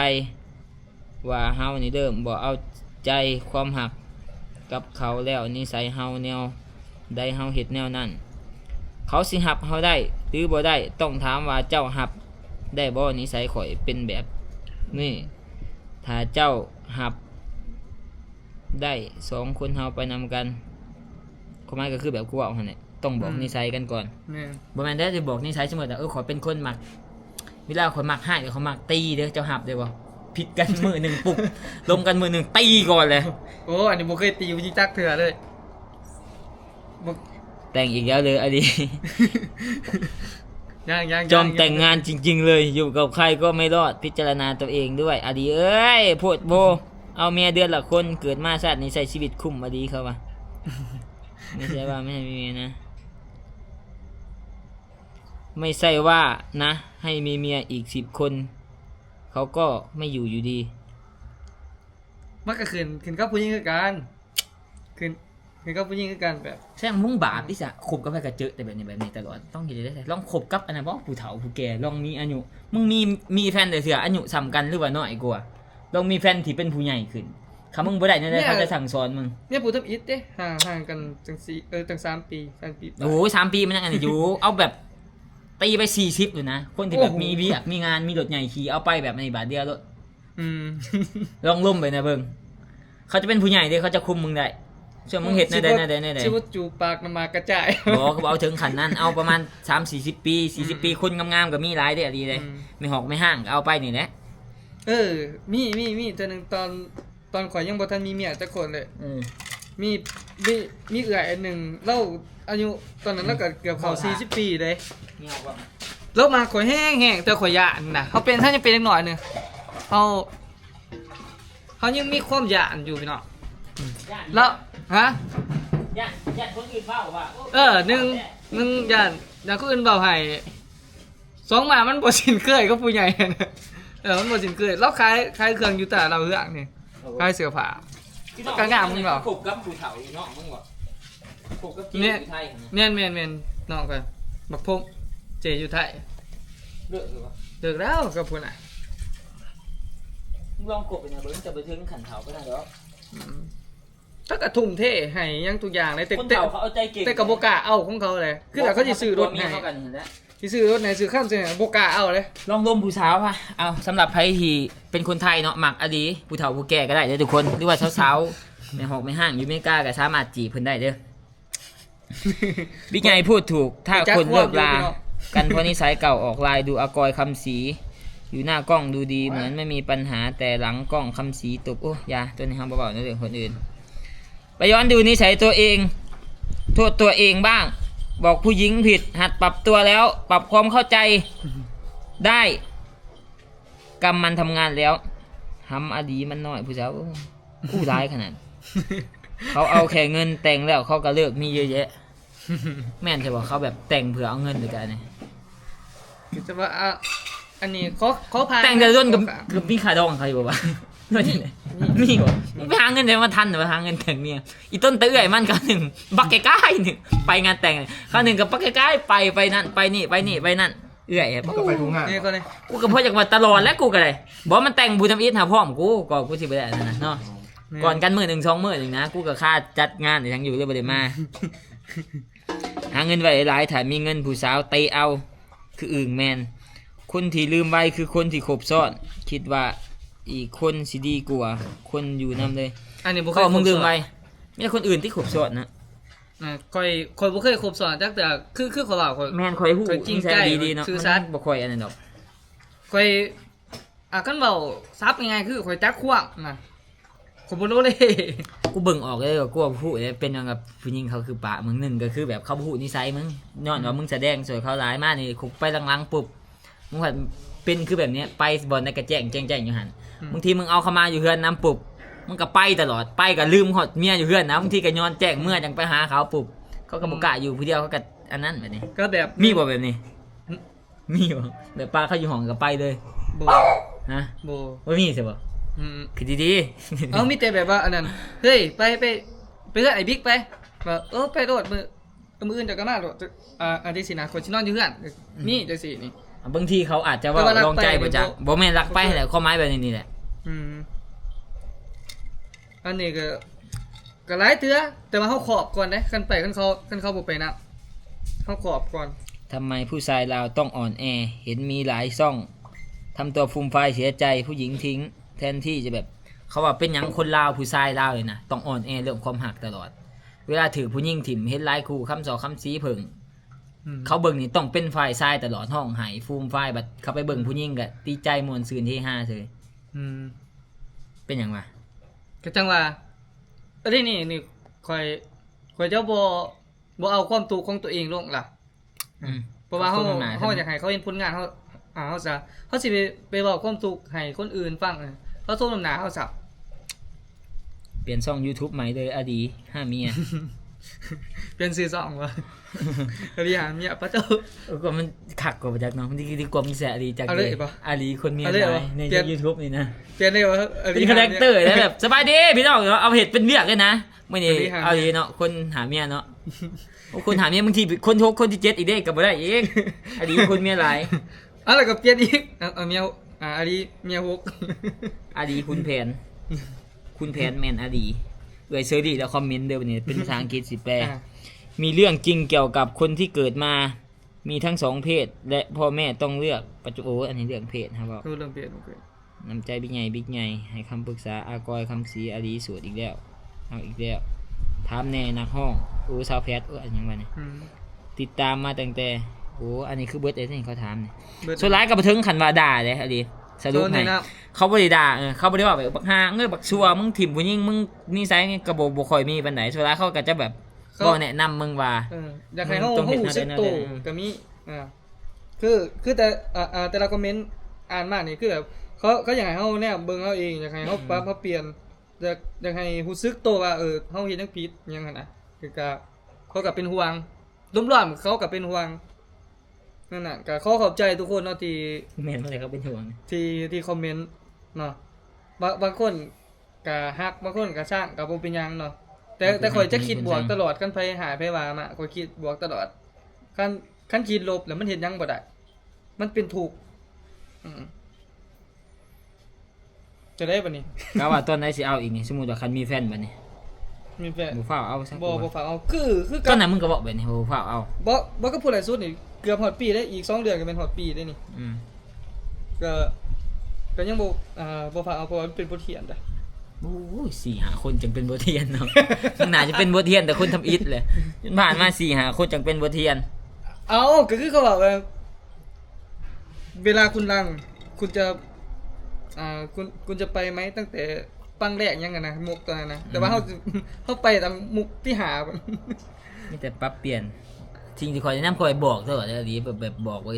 ว่าเฮานี่เริ่มบ่เอาใจความฮักกับเขาแล้ว นิสัยเฮาแนวใด เฮาเฮ็ดแนวนั้น เขาสิฮับเฮาได้หรือบ่ได้ ต้องถามว่าเจ้าฮับได้บ่ นิสัยข้อยเป็นแบบนี้ ถ้าเจ้าฮับ ได้ สองคนเฮาไปนำกัน ความหมายก็คือแบบกูเว้าหั่นแหละ ต้องบอก อืม นิสัยกันก่อน แม่น บ่แม่นได้สิบอกนิสัย สมมุติว่า เออ ข้อยเป็นคนมัก เวลาข้อยมักฮ้าย ข้อยมักตีเด้อ เจ้าฮับได้บ่ ผิดกันมื้อหนึ่งปุ๊บ ลมกันมื้อหนึ่ง ตีก่อนเลย โอ้ อันนี้บ่เคยตีผู้หญิงจักเทื่อเลย บ่ แต่งอีกแล้วเลย อันนี้ ยังๆๆๆ จอมแต่งงานจริงๆเลย อยู่กับใครก็ไม่รอด พิจารณาตัวเองด้วย อันนี้เอ้ย โพดโพ เอาเมียเดือนละคน เกิดมาชาตินี้ใช้ชีวิตคุ้ม อันนี้เขาว่า ไม่ใช่ว่าไม่ให้มีเมียนะ ไม่ใช่ว่านะ ให้มีเมียอีกสิบคน เขาก็ไม่อยู่อยู่ดี มันก็ขึ้น ขึ้นกับผู้หญิงคือกัน ขึ้น ขึ้นกับผู้หญิงคือกัน แบบ แสดงมึงบาปติซะ คบกับไผก็เจอแต่แบบนี้ แบบนี้ตลอด ต้องเฮ็ดจั่งใด๋ ลองคบกับอันนั้นบ่ ผู้เฒ่าผู้แก่ ลองมีอายุ มึงมี มีแฟนจักเทื่อ อายุส่ำกันหรือว่าน้อยกว่า ลองมีแฟนที่เป็นผู้ใหญ่ขึ้น คันมึงบ่ได้แนวใด๋ เมีย เขาจะสั่งสอนมึง เมียผู้ทำอิฐเด้ ห่าง ห่างกันจั่งสี่ เออ ตั้งสามปี สามปี โอ้ย สามปีมันยังอันนี้อยู่ เอาแบบ ตีไปสี่สิบเลยนะ คนที่แบบ โอ้โห มีเวียก มีงาน มีรถใหญ่ขี่ เอาไปแบบนี้บาทเดียวโลด อืม ลองลมไปนะเบิ่ง เขาจะเป็นผู้ใหญ่เด้ เขาจะคุมมึงได้ ส่วนมึงเฮ็ดแนวใด๋ แนวใด๋ แนวใด๋ สิบ่จูบปากน้ำหมากกระจาย บ่ ก็บ่เอาถึงขั้นนั้น เอาประมาณสามสี่สิบปี สี่สิบปี อืม คนงามๆก็มีหลายเด้ อีหลีเด้ อืม แม่ฮอกแม่ฮ้างก็เอาไปนี่แหละ เออ มี มี มีเทื่อหนึ่งตอน ตอนข้อยยังบ่ทันมีเมียจักคนเลย อืม มี มี มีเอื้อยอันหนึ่ง ลาวอายุตอนนั้น อืม ลาวก็เกือบเข้า บ่ สี่สิบปีเด้ มีฮอกบ่ ลาวมักข้อยแฮงๆ แต่ข้อยย้านนะ เฮาเป็น เฮายังเป็นเด็กน้อยหนึ่ง เฮา เฮายังมีความย้านอยู่พี่น้อง อืม ย้าน แล้ว ฮะ ย้าน ย้านคนอื่นเว้าว่า โอ้ เออ หนึ่ง หนึ่งย้าน ย้านคนอื่นเว้าให้ สองมามันบ่สิ้นเคยกับผู้ใหญ่ เออ มันบ่สิ้นเคย ลาวขาย ขายเครื่องอยู่ตลาดดาวเฮืองนี่ โอ้ ขายเสื้อผ้า ก็งาม มึงเว้า คบกับผู้เฒ่าอยู่เนาะ มึงว่า คบกับเจ แม่น อยู่ไทยหั่นนะ แม่นๆๆ น้องข้อย บักพงษ์ เจอยู่ไทย เลิกแล้วบ่ เลิกแล้วกับผู้น่ะ มึงลองคบไปนะเบิ่ง จะไปถึงขั้นเฒ่าปานนั้นดอก อืม เขาก็ทุ่มเทให้หยังทุกอย่างเลย แต่ คนเฒ่าเขาเอาใจเก่ง แต่ก็บ่กล้าเอาของเขาเลย คือเขาสิซื้อรถให้ เขากันหั่นแหละ สิซื้อรถให้ ซื้อคัน ซื้อหยัง บ่กล้าเอาเลย ลองลมผู้สาวพะ เอา สำหรับไผที่เป็นคนไทยเนาะ มักอีหลี ผู้เฒ่าผู้แก่ก็ได้เด้อทุกคน หรือว่าสาวๆ แม่ฮอกแม่ฮ้างอยู่อเมริกาก็สามารถจีบเพิ่นได้เด้อ บิ๊กใหญ่พูดถูก ถ้าคนเลิกลากันเพราะนิสัยเก่า ออกไลน์ดูอากอย คำศรี อยู่หน้ากล้องดูดี เหมือนไม่มีปัญหา แต่หลังกล้อง คำศรีตบ โอ้ อย่า ตัวนี้เฮาบ่เว้าในเรื่องคนอื่น ไปย้อนดูนิสัยตัวเอง โทษตัวเองบ้าง บอกผู้หญิงผิด หัดปรับตัวแล้ว ปรับความเข้าใจได้ กรรมมันทำงานแล้ว หำอดีมันน้อย ผู้สาว โอ้ อู้หลายขนาด ເຂົາເອົາແຄ່ເງິນແຕ່ງແລ້ວເຂົາກໍເລີກມີເຍອະແຍະ. ແມ່ນໃຊ່ບໍ່? ເຂົາແບບແຕ່ງເພື່ອເອົາເງິນ ຫຼືກະອັນນີ້ ຄືຈະວ່າ ອາ ອັນນີ້ຂໍ ຂໍຜ່ານ ແຕ່ງແຕ່ລະດົນກໍ ກໍມີຄ່າດອງໃຫ້ບໍ່ວະ? ມີ ມີບໍ່? ມຶງໄປຫາເງິນໃດມາທັນ ໄປຫາເງິນແຕ່ງເມຍ. ອີ່ຕົນຕາເອື້ອຍມັນ ຄາວໜຶ່ງບັກກາຍໆ ໜຶ່ງໄປງານແຕ່ງ ຄາວໜຶ່ງກໍບັກກາຍໆ ໄປ ໄປນັ້ນໄປນີ້ ໄປນີ້ໄປນັ້ນ ເອື້ອຍ ມັນກໍໄປທຸກງານ ນີ້ກໍນີ້ ກູກໍພໍຢາກວ່າຕະຫຼອດແຫຼະ ກູກໍໄດ້. ບໍ່ ມັນແຕ່ງຜູ້ທຳອິດຫາພ້ອມ ກູກໍ ກູຊິບໍ່ໄດ້ອັນນັ້ນນະເນາະ. ແມ່ນ ກ່ອນກັນມື້ໜຶ່ງສອງມື້ນີ້ນະ ກູກໍຄາຈັດງານຫຍັງຢູ່ ເລີຍບໍ່ໄດ້ມາ. ຫາເງິນໄວ້ຫຼາຍໆ ຖ້າມີເງິນຜູ້ສາວເຕະເອົາ ຄືອຶ່ງ. ແມ່ນ ຄົນທີ່ລືມໄວຄືຄົນທີ່ຄົບຊ້ອນ ຄິດວ່າອີກຄົນຊິດີກວ່າ ຄວນຢູ່ນຳເລີຍ. ອັນນີ້ບໍ່ເຄີຍ ເພາະວ່າມຶງລືມໄວ ມີແຕ່ຄົນອື່ນທີ່ຄົບຊ້ອນນະ. ອ່າ ຂ້ອຍ ຂ້ອຍບໍ່ເຄີຍຄົບຊ້ອນຈັກເທື່ອ ຄື ຄືຂ້ອຍເວົ້າ ຂ້ອຍ ແມ່ນ ຂ້ອຍຮູ້ ຂ້ອຍຈິງໃຈ ນິໄສດີໆເນາະ ຄືສັດ ມັນບໍ່ຄ່ອຍອັນນັ້ນດອກ. ຂ້ອຍ ອ່າ ຄັນເວົ້າສັບງ່າຍໆ ຄືຂ້ອຍຈັກຂວ້າງນະ ຂ້ອຍບໍ່ໂລເລ. ກູເບິ່ງອອກເລີຍວ່າກູບໍ່ຮູ້ເດ້ ເປັນຫຍັງກັບຜູ້ຍິງເຂົາຄືປະມຶງ. ໜຶ່ງກໍຄືແບບເຂົາບໍ່ຮູ້ນິໄສມຶງ ຍ້ອນວ່າ ອືມ ມຶງສະແດງຊ່ວຍເຂົາຫຼາຍ. ມານີ້ກູໄປຫຼັງໆປຸບ ມຶງພັດເປັນຄືແບບນີ້ ໄປບ່ອນໃດກໍແຈ້ງໆຢູ່ຫັ້ນ. ອືມ ບາງທີມຶງເອົາເຂົາມາຢູ່ເຮືອນນຳປຸບ ມັນກໍໄປຕະຫຼອດ ໄປກໍລືມຮອດເມຍຢູ່ເຮືອນນະ. ບາງທີກໍຍ້ອນແຈ້ງເມືອ ອືມ ຈັ່ງໄປຫາເຂົາປຸບ ເຂົາກໍບໍ່ ອືມ ກ້າຢູ່ຜູ້ດຽວ ເຂົາກໍອັນນັ້ນ. ບາດນີ້ກໍແບບ ມີບໍ່ແບບນີ້? ອືມ ມີບໍ່? ແບບປະເຂົາຢູ່ຫ້ອງກໍໄປເລີຍ? ບໍ່ ຮະ? ບໍ່ ບໍ່ມີໃຊ່ບໍ່? ອືມ ຄິດດີໆ. ເອົາ ມີແຕ່ແບບວ່າອັນນັ້ນ ເຮີ້ຍ ໄປ ໄປ ໄປເຮືອນອ້າຍບິກໄປ ວ່າ ເອີ ໄປໂລດ ມື້ ມື້ອື່ນເຈົ້າກໍມາໂລດ. ອ່າ ອັນຈັ່ງຊີ້ນະ ຂ້ອຍຊິນອນຢູ່ເຮືອນ. ອືມ ມີຈັ່ງຊີ້ນີ້. ອ່າ ບາງທີເຂົາອາດຈະເວົ້າລອງໃຈບໍ່ຈັກ ບໍ່ແມ່ນລັກໄປຫັ້ນແຫຼະ ຄວາມໝາຍແບບນີ້ນີ້ແຫຼະ. ອືມ ອັນນີ້ກໍ ກໍຫຼາຍເທື່ອ ແຕ່ວ່າເຮົາຂອບກ່ອນເດ້ ຄັນໄປ ຄັນເຂົາ ຄັນເຂົາບໍ່ໄປນຳ ເຮົາຂອບກ່ອນ. ທຳໄມຜູ້ຊາຍລາວຕ້ອງອ່ອນແອ ເຫັນມີຫຼາຍຊ່ອງ ທຳຕົວຟຸມຟາຍເສຍໃຈ ຜູ້ຍິງຖິ້ມ ແທນທີ່ຈະແບບ ເຂົາວ່າເປັນຫຍັງຄົນລາວ ຜູ້ຊາຍລາວນີ້ນະ ຕ້ອງອ່ອນແອເລື່ອງຄວາມຮັກຕະຫຼອດ. ເວລາຖືກຜູ້ຍິງຖິ້ມ ເຫັນຫຼາຍຄູ່ ຄຳຊອກຄຳສີເພິ່ງ ອືມ ເຂົາເບິ່ງນີ້ຕ້ອງເປັນຝ່າຍຊາຍຕະຫຼອດ ຮ້ອງໄຫ້ຟູມຟາຍ ບັດເຂົາໄປເບິ່ງຜູ້ຍິງກໍດີໃຈມ່ວນຊື່ນເຮຮາເສີຍ. ອືມ ເປັນຫຍັງວະ? ກໍຈັ່ງວ່າ ອັນນີ້ນີ້ ຂ້ອຍ ຂ້ອຍຈະບໍ່ ບໍ່ເອົາຄວາມທຸກຂອງຕົວເອງລົງລະ. ອືມ ເພາະວ່າເຮົາ ເຮົາຢາກໃຫ້ເຂົາເຫັນຜົນງານເຮົາ ອ່າ ເຮົາຊະ ເຮົາຊິໄປ ໄປເວົ້າຄວາມທຸກໃຫ້ຄົນອື່ນຟັງ ເອີ ເຮົາສົມນ້ຳໜ້າເຮົາຊະ. ປ່ຽນຊ່ອງຢູທູບໃໝ່ເດີ ອາລີຫາເມຍ. ປ່ຽນຊື່ຊ່ອງບໍ່? ອາລີຫາເມຍ ປະໂທ້. ເອີ ກໍມັນຄັກກວ່າບໍ່ຈັກເນາະ ມັນດີ ດີກວ່າມີແຊອາລີຈັກເລີຍ. ອາລີຄົນເມຍຫຼາຍ ໃນຢູທູບນີ້ນະ ປ່ຽນເລີຍວ່າ ເປັນຄາແຣັກເຕີແລ້ວ ແບບ ສະບາຍດີພີ່ນ້ອງເນາະ ເອົາເຮັດເປັນວຽກເລີຍນະ. ມື້ນີ້ ອາລີຫາເມຍ ອາລີເນາະ ຄົນຫາເມຍເນາະ. ໂອ້ ຄົນຫາເມຍ ບາງທີຄົນຫົກ ຄົນທີເຈັດອີກເດ້ ກໍບໍ່ໄດ້ອີກ. ອາລີຄົນເມຍຫຼາຍ. ເອົາ ແລ້ວກໍປ່ຽນອີກ ເອົາ ເອົາເມຍ ອາ ອາລີເມຍຫົກ. ອາລີຄຸນແຜນ ຄຸນແຜນແມ່ນອາລີ. ເອື້ອຍເຊີຣີແລ້ວຄອມເມັນເດີ ບັດນີ້ເປັນພາສາອັງກິດຊິແປ. ອ່າ ມີເລື່ອງຈິງກ່ຽວກັບຄົນທີ່ເກີດມາ ມີທັງສອງເພດ ແລະ ພໍ່ແມ່ຕ້ອງເລືອກປັດຈຸ ໂອ້ ອັນນີ້ເລື່ອງເພດ ເຮົາເວົ້າ ເອີ ເລື່ອງເພດ ໂອເຄ. ນ້ຳໃຈບິກໃຫຍ່ ບິກໃຫຍ່ ໃຫ້ຄຳປຶກສາ ອາກອຍ ຄຳສີ ອາລີ ສວດອີກແລ້ວ ເອົາອີກແລ້ວ ຖາມແດ່ນັກຮ້ອງ ໂອ້ ສາວແພັດ ໂອ້ ອັນຫຍັງວະນີ້ ອືມ ຕິດຕາມມາຕັ້ງແຕ່ ໂອ້ ອັນນີ້ຄືເບິດເດ້ ທີ່ເຂົາຖາມນີ້ ສ່ວນຫຼາຍກໍບໍ່ເຖິງຂັ້ນວ່າດ່າເດ້ ອາລີ ສະຫຼຸບໃຫ້ ເຂົາບໍ່ໄດ້ດ່າ ເອີ ເຂົາບໍ່ໄດ້ເວົ້າແບບ ບັກຫ່າເອີຍ ບັກຊົ່ວ ມຶງຖິ້ມຜູ້ຍິງ ມຶງນິໄສ ກໍບໍ່ ບໍ່ຄ່ອຍມີປານໃດ. ສ່ວນຫຼາຍເຂົາກໍຈະແບບ ເວົ້າແນະນຳມຶງວ່າ ເອີ ຢາກໃຫ້ເຮົາ ເຮົາຮູ້ສຶກໂຕ ກໍມີ ອ່າ ຄື ຄືແຕ່ ອ່າ ອ່າ ແຕ່ລະຄອມເມັນອ່ານມານີ້ ຄືແບບ ເຂົາ ເຂົາຢາກໃຫ້ເຮົາແນມເບິ່ງເຮົາເອງ ຢາກໃຫ້ເຮົາ ອືມ ປັບ ເຮົາປ່ຽນ ຢາກ ຢາກໃຫ້ຮູ້ສຶກໂຕວ່າ ເອີ ເຮົາເຮັດຫຍັງຜິດຫຍັງຫັ້ນນະ. ຄືກະ ເຂົາກໍເປັນຫ່ວງ ລວມໆ ເຂົາກໍເປັນຫ່ວງ ນັ້ນນະ. ກໍຂໍຂອບໃຈທຸກຄົນເນາະ ທີ່ ແມ່ນ ເຂົາເປັນຫ່ວງ ທີ່ ທີ່ຄອມເມັນເນາະ. ບາງ ບາງຄົນ ກະຮັກ ບາງຄົນກະຊັງ ກະບໍ່ເປັນຫຍັງເນາະ. ແຕ່ ແຕ່ຂ້ອຍຈະຄິດບວກຕະຫຼອດ ຄັນໃຜຮ້າຍໃຜວ່າມາ ຂ້ອຍຄິດບວກຕະຫຼອດ. ຄັນ ຄັນຄິດລົບແລ້ວມັນເຮັດຫຍັງບໍ່ໄດ້ ມັນເປັນທຸກ. ອືມ ຈະໄດ້ບັດນີ້ ກະວ່າຕອນໃດຊິເອົາອີກນີ້? ສົມມຸດວ່າຄັນມີແຟນບັດນີ້ ມີແຟນ ບໍ່ຟ້າວເອົາຊະ. ບໍ່ ບໍ່ຟ້າວເອົາ ຄື ຄືຕອນນັ້ນມຶງກໍເວົ້າແບບນີ້ ບໍ່ຟ້າວເອົາ. ບໍ່ ບໍ່ ກັບຜູ້ຫຼາຍສຸດນີ້ ເກືອບຮອດປີເດ້ ອີກສອງເດືອນກໍແມ່ນຮອດປີເດ້ນີ້. ອືມ ກໍ ກໍຍັງບໍ່ ອ່າ ບໍ່ພາເອົາ ເພາະວ່າມັນເປັນບົດຮຽນເດ້. ໂອ້ຍ ສີ່ຫ້າຄົນຈັ່ງເປັນບົດຮຽນເນາະ. ມັນໜ້າຈະເປັນບົດຮຽນແຕ່ຄົນທຳອິດແຫຼະ ຜ່ານມາສີ່ຫ້າຄົນຈັ່ງເປັນບົດຮຽນ. ເອົ້າ ກໍຄືເຂົາເວົ້າວ່າ ເວລາຄຸນລັງ ຄຸນຈະ ອ່າ ຄຸນ ຄຸນຈະໄປໄໝຕັ້ງແຕ່ປັງແລກຫຍັງຫັ້ນນະ ມຸກຕອນນັ້ນນະ. ແຕ່ວ່າເຮົາ ເຮົາໄປຕາມມຸກທີຫ້າ. ມີແຕ່ປັບປ່ຽນ. ສິ່ງທີ່ຂ້ອຍແນະນຳ ຂ້ອຍບອກຕະຫຼອດເລີຍ ແບບ ແບບບອກໄວ້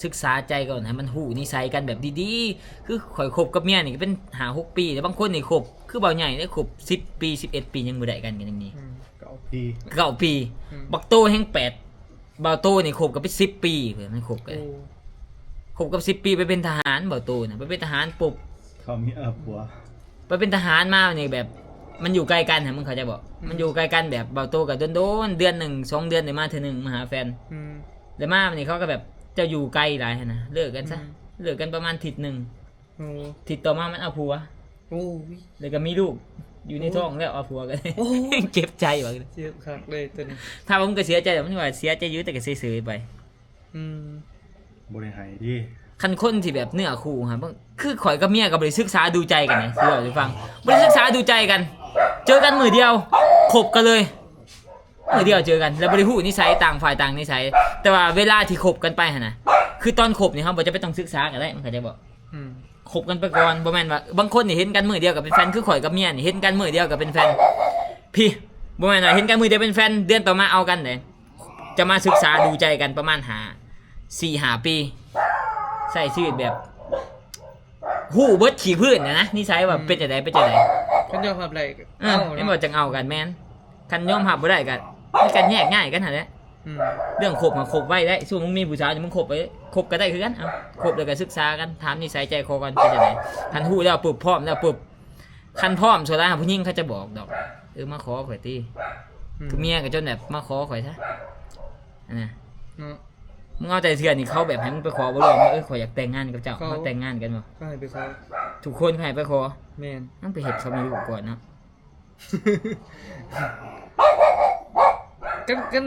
ສຶກສາໃຈກ່ອນ ໃຫ້ມັນຮູ້ນິໄສກັນແບບດີໆ. ຄືຂ້ອຍຄົບກັບເມຍນີ້ກໍເປັນຫ້າຫົກປີແລ້ວ, ບາງຄົນນີ້ຄົບ ຄືເບົາໃຫຍ່ເດ້ ຄົບສິບປີ ສິບເອັດປີ ຍັງບໍ່ໄດ້ກັນ ກໍຍັງມີ. ອືມ ເກົ້າປີ ເກົ້າປີ. ອືມ ບັກໂຕແຮ່ງແປດ ເບົາໂຕນີ້ຄົບກັນເປັນສິບປີເພິ່ນ ມັນຄົບກັນ. ໂອ້ ຄົບກັນສິບປີ ໄປເປັນທະຫານ ເບົາໂຕນະ ໄປເປັນທະຫານປຸບ ເຂົາມີເອົາຜົວ ໄປເປັນທະຫານມານີ້ ແບບມັນຢູ່ໃກ້ກັນຫັ້ນ ມຶງເຂົ້າໃຈບໍ່? ອືມ ມັນຢູ່ໃກ້ກັນ ແບບເບົາໂຕກໍດົນໆ ເດືອນໜຶ່ງສອງເດືອນໄດ້ມາເທື່ອໜຶ່ງ ມາຫາແຟນ. ອືມ ແລ້ວມານີ້ເຂົາກໍແບບ ເຈົ້າຢູ່ໄກຫຼາຍຫັ້ນນະ ເລີກກັນຊະ. ອືມ ເລີກກັນປະມານທິດໜຶ່ງ. ໂອ້ ທິດຕໍ່ມາມັນເອົາຜົວ. ໂອ້ຍ ແລ້ວກໍມີລູກຢູ່ໃນ ໂອ້ຍ ທ້ອງແລ້ວ ເອົາຜົວກັນ. ໂອ້ຍ ເຈັບໃຈວ່າ ເຈັບຄັກເລີຍໂຕນີ້. ຖາມວ່າມັນກໍເສຍໃຈ ມັນວ່າເສຍໃຈຢູ່ ແຕ່ກໍເສຍໆໄປ. ອືມ ບໍ່ໄດ້ໃຫ້ເດ້. ຄັນຄົນທີ່ແບບເນື້ອຄູ່ຫັ້ນ ຄືຂ້ອຍກັບເມຍກໍບໍ່ໄດ້ສຶກສາດູໃຈກັນນະ ຊິເວົ້າໃຫ້ຟັງ ບໍ່ໄດ້ສຶກສາດູໃຈກັນ ເຈີກັນມື້ດຽວ ຄົບກັນເລີຍ ມື້ດຽວເຈີກັນ ແລ້ວບໍ່ໄດ້ຮູ້ນິໄສ ຕ່າງຝ່າຍຕ່າງນິໄສ. ແຕ່ວ່າເວລາທີ່ຄົບກັນໄປຫັ້ນນະ ຄືຕອນຄົບນີ້ ເຮົາບໍ່ຈຳເປັນຕ້ອງສຶກສາກໍໄດ້ ມັນເຂົ້າໃຈບໍ່? ອືມ ຄົບກັນໄປກ່ອນ ບໍ່ແມ່ນວ່າ ບາງຄົນນີ້ເຫັນກັນມື້ດຽວກໍເປັນແຟນ ຄືຂ້ອຍກັບເມຍນີ້ ເຫັນກັນມື້ດຽວກໍເປັນແຟນ. ພີ້ ບໍ່ແມ່ນວ່າເຫັນກັນມື້ດຽວເປັນແຟນ ເດືອນຕໍ່ມາເອົາກັນເດ້. ຈະມາສຶກສາດູໃຈກັນປະມານຫ້າ ສີ່ຫ້າປີ ໃຊ້ຊີວິດແບບຮູ້ເບິດຂີ້ພື້ນນະ ນິໄສວ່າ ອືມ ເປັນຈັ່ງໃດ ເປັນຈັ່ງໃດ. ຄັນຍອມຮັບໄດ້ກໍ ເອີ ເອົາ ເຫັນບໍ່ ເນາະ ຈັ່ງເອົາກັນ. ແມ່ນ ຄັນຍອມຮັບບໍ່ໄດ້ກໍມີການແຍກຍ້າຍກັນຫັ້ນແຫຼະ. ອືມ ເລື່ອງຄົບຫາຄົບໄວ້ໄດ້ ສົມມຸດມີຜູ້ສາວນີ້ ມຶງຄົບໄປ ຄົບກໍໄດ້ຄືກັນ. ເອົາ ຄົບແລ້ວກໍສຶກສາກັນ ຖາມນິໄສໃຈຄໍກັນເປັນຈັ່ງໃດ. ຄັນຮູ້ແລ້ວປຶບ ພ້ອມແລ້ວປຶບ ຄັນພ້ອມ ສ່ວນຫຼາຍຜູ້ຍິງເຂົາຈະບອກດອກ ເອີ ມາຂໍຂ້ອຍຕິ. ອືມ ຄືເມຍກໍຈົນແບບມາຂໍຂ້ອຍຊະ ຫັ້ນນະ ເນາະ. ມຶງເອົາໃຈເທື່ອນີ້ ເຂົາແບບໃຫ້ມຶງໄປຂໍບໍ່ລອງວ່າ ເອີ ຂ້ອຍຢາກແຕ່ງງານກັບເຈົ້າ ເຂົາ ມາແຕ່ງງານກັນບໍ່? ເຂົາໃຫ້ໄປຂໍ ທຸກຄົນເຂົາໃຫ້ໄປຂໍ. ແມ່ນ ມັນໄປເຮັດເຂົາມີລູກກ່ອນເນາະ. ກັນ ກັນ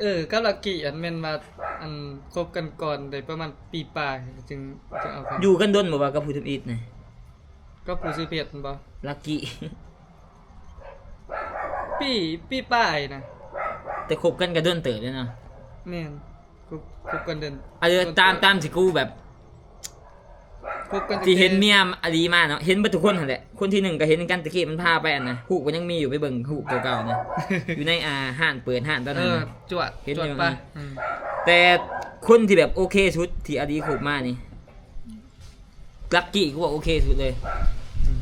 ເອີ ກັບລັກກີ້ ອັນແມ່ນວ່າ ອັນຄົບກັນກ່ອນໄດ້ປະມານປີປາຍ ຈຶ່ງ ຈຶ່ງເອົາກັນ. ຢູ່ກັນດົນບໍ່ວ່າກັບຜູ້ທຳອິດນະ? ກັບຜູ້ຊື່ເພັດແມ່ນບໍ່? ລັກກີ້ ປີ ປີປາຍນະ. ແຕ່ຄົບກັນກໍດົນເຕີບແລ້ວເນາະ. ແມ່ນ ຄົບ ຄົບກັນດົນ ອັນນີ້ຕາມ ຕາມທີ່ກູແບບ ຄົບກັນ ທີ່ເຫັນເມຍອາລີມາເນາະ ເຫັນເບິດທຸກຄົນຫັ້ນແຫຼະ. ຄົນທີໜຶ່ງກໍເຫັນກັນ ຕະກີ້ມັນພາໄປອັນນະ ຮູບກໍຍັງມີຢູ່ ໄປເບິ່ງຮູບເກົ່າໆນະ ຢູ່ໃນ ອ່າ ຮ້ານເປີດຮ້ານຕອນນັ້ນ ເອີ ນະ ຈວດ ເຫັນຢູ່ ຈວດໄປ. ອືມ ແຕ່ຄົນທີ່ແບບໂອເຄສຸດ ທີ່ອາລີຄົບມານີ້ ລັກກີ້ ກູວ່າໂອເຄສຸດເລີຍ. ອືມ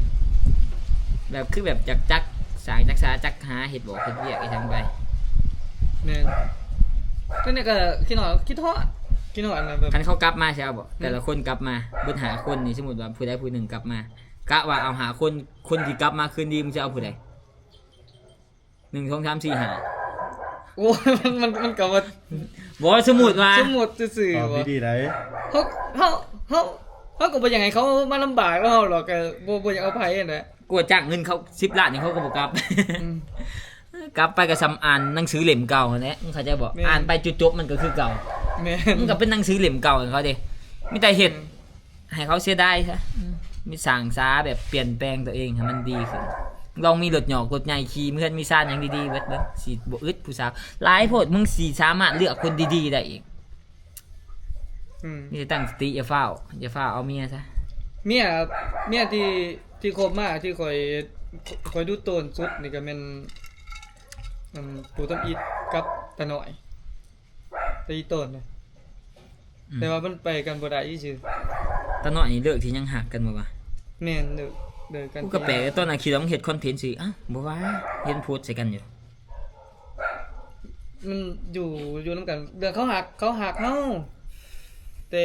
ແບບ ຄືແບບຈັກ ຈັກສາງຈັກສາ ຈັກຫາເຮັດບອກເຮັດວຽກອີ່ຫຍັງໄປ. ແມ່ນ ຕອນນີ້ກໍຄິດຮອດ ຄິດຮອດ ຄິດຮອດນະ ແບບ ຄັນເຂົາກັບມາຊິເອົາບໍ່? ແມ່ນ ແຕ່ລະຄົນກັບມາ ເບິດຫ້າຄົນນີ້ ສົມມຸດວ່າຜູ້ໃດຜູ້ໜຶ່ງກັບມາ ກະວ່າເອົາຫ້າຄົນ ຄົນທີ່ກັບມາຄືນດີ ມຶງຊິເອົາຜູ້ໃດ? ໜຶ່ງ ສອງ ສາມ ສີ່ ຫ້າ ໂອ້ຍ ມັນ ມັນ ມັນກໍວ່າ ບໍ່ ສົມມຸດວ່າ ສົມມຸດຊື່ໆ ເອົາ ບໍ່ ດີໆໄດ໋. ເຮົາ ເຮົາ ເຮົາ ເຮົາກໍບໍ່ຢາກໃຫ້ເຂົາມາລຳບາກນຳເຮົາດອກ ກໍບໍ່ ບໍ່ຢາກເອົາໃຜຫັ້ນແຫຼະ. ກວດຈ້າງເງິນເຂົາສິບລ້ານນີ້ ເຂົາກໍບໍ່ກັບ. ອືມ ກັບໄປກໍສ່ຳອ່ານໜັງສືເຫຼັ້ມເກົ່າຫັ້ນແຫຼະ ມຶງເຂົ້າໃຈບໍ່? ແມ່ນ ອ່ານໄປຈຸດຈົບມັນກໍຄືເກົ່າ. ແມ່ນ ມັນກໍເປັນໜັງສືເຫຼັ້ມເກົ່າໃຫ້ເຂົາເດ້ ມີແຕ່ເຮັດ ອືມ ໃຫ້ເຂົາເສຍດາຍຊະ. ອືມ ມີສ້າງສາແບບປ່ຽນແປງຕົວເອງໃຫ້ມັນດີຂຶ້ນ. ລອງມີລົດຫຍອກລົດໃຫຍ່ຂີ່ ມີເຮືອນມີຊານຫຍັງດີໆເບິດເບິ່ງ ຊິບໍ່ອຶດຜູ້ສາວຫຼາຍໂພດ. ມຶງຊິສາມາດເລືອກຄົນດີໆໄດ້ອີກ. ອືມ ມີແຕ່ຕັ້ງສະຕິ ຢ່າຟ້າວ ຢ່າຟ້າວເອົາເມຍຊະ. ເມຍ ເມຍທີ່ ທີ່ຄົບມາ ທີ່ຂ້ອຍ ຂ້ອຍດູໂຕນສຸດນີ້ກໍແມ່ນ ອັນ ປູຕຳອິດກັບຕານ້ອຍ. ຕາອີ່ໂຕນນະ ອືມ ແຕ່ວ່າມັນໄປກັນບໍ່ໄດ້ຊື່ໆ. ຕານ້ອຍນີ້ເລີກທີ່ຍັງຮັກກັນບໍ່ວະ? ແມ່ນ ເລີກ ເລີກກັນ. ກູກໍແປກ ຕອນນັ້ນຄິດວ່າມັນເຮັດຄອນເທັນຊື່ ອ້າວ ບໍ່ວ່າ ເຫັນໂພສໃສ່ກັນຢູ່. ມັນຢູ່ ຢູ່ນຳກັນ ເລື່ອງເຂົາຮັກ ເຂົາຮັກເຮົາ ແຕ່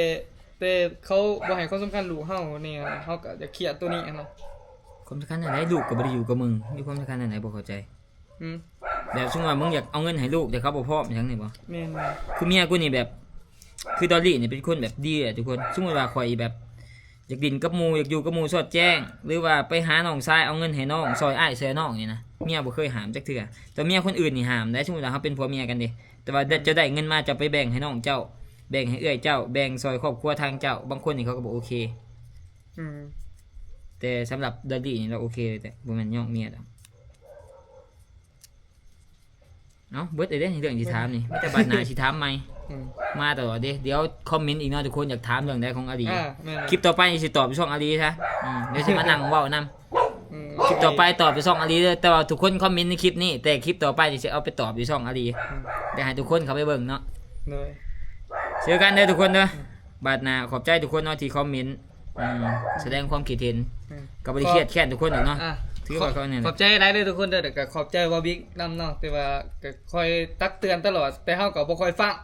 ແຕ່ເຂົາບໍ່ໃຫ້ຄວາມສຳຄັນລູກເຮົານີ້ ເຮົາກໍຢາກເຄຍໂຕນີ້ຫັ້ນນະ. ຄວາມສຳຄັນອັນໃດ? ລູກກໍບໍ່ໄດ້ຢູ່ກັບມຶງ ມີຄວາມສຳຄັນອັນໃດ? ບໍ່ເຂົ້າໃຈ. ອືມ ແບບສົມມຸດວ່າມຶງຢາກເອົາເງິນໃຫ້ລູກ ແຕ່ເຂົາບໍ່ພ້ອມຫຍັງນີ້ບໍ່? ແມ່ນ ຄືເມຍກູນີ້ແບບ ຄືດອລລີນີ້ເປັນຄົນແບບດີແຫຼະທຸກຄົນ. ສົມມຸດວ່າຂ້ອຍແບບຢາກຫຼິ້ນກັບໝູ່ ຢາກຢູ່ກັບໝູ່ສອດແຈ້ງ ຫຼືວ່າໄປຫານ້ອງຊາຍເອົາເງິນໃຫ້ນ້ອງ ຊ່ອຍອ້າຍຊ່ອຍນ້ອງນີ້ນະ ເມຍບໍ່ເຄີຍຫ້າມຈັກເທື່ອ. ແຕ່ເມຍຄົນອື່ນນີ້ຫ້າມໄດ໋. ສົມມຸດວ່າເຮົາເປັນຜົວເມຍກັນເດ້ ແຕ່ວ່າເຈົ້າໄດ້ເງິນມາ ເຈົ້າໄປແບ່ງໃຫ້ນ້ອງເຈົ້າ ແບ່ງໃຫ້ເອື້ອຍເຈົ້າ ແບ່ງຊ່ອຍຄອບຄົວທາງເຈົ້າ ບາງຄົນນີ້ເຂົາກໍບໍ່ໂອເຄ. ອືມ ແຕ່ສຳລັບດອລລີນີ້ລາວໂອເຄເລີຍ ແຕ່ບໍ່ແມ່ນຍ້ອງເມຍດອກ. ເອົ້າ ເບິດເລີຍເດ້ ເລື່ອງຊິຖາມນີ້ ມີແຕ່ບັດໜ້າຊິຖາມໃໝ່. ອືມ ມາຕະຫຼອດເດ້. ດຽວຄອມເມັນອີກເນາະທຸກຄົນ ຢາກຖາມເລື່ອງໃດຂອງອາລີ. ອ່າ ແມ່ນໆ ຄລິບຕໍ່ໄປຊິຕອບຢູ່ຊ່ອງອາລີຊະ. ອືມ ດຽວຊິມານັ່ງເວົ້ານຳ. ອືມ ຄລິບຕໍ່ໄປຕອບຢູ່ຊ່ອງອາລີເດີ ແຕ່ວ່າທຸກຄົນຄອມເມັນໃນຄລິບນີ້ ແຕ່ຄລິບຕໍ່ໄປນີ້ຊິເອົາໄປຕອບຢູ່ຊ່ອງອາລີ. ອືມ ຢາກໃຫ້ທຸກຄົນເຂົ້າໄປເບິ່ງເນາະ. ໂດຍ ເຈີກັນເດີທຸກຄົນເດີ. ອືມ ບາດໜ້າ ຂອບໃຈທຸກຄົນເນາະທີ່ຄອມເມັນ ອືມ ສະແດງຄວາມຄິດເຫັນ ອືມ ກໍບໍ່ໄດ້ຄຽດແຄ້ນທຸກຄົນດອກເນາະ ອ່າ ຖືວ່າເຂົາແນວນັ້ນ ຂອບໃຈຫຼາຍເດີທຸກຄົນເດີ ແລ້ວກໍຂອບໃຈບ່າວບິກນຳເນາະ ແຕ່ວ່າກໍຄອຍຕັກເຕືອນຕະຫຼອດ ແຕ່ເຮົາກໍບໍ່ຄ່ອຍຟັງ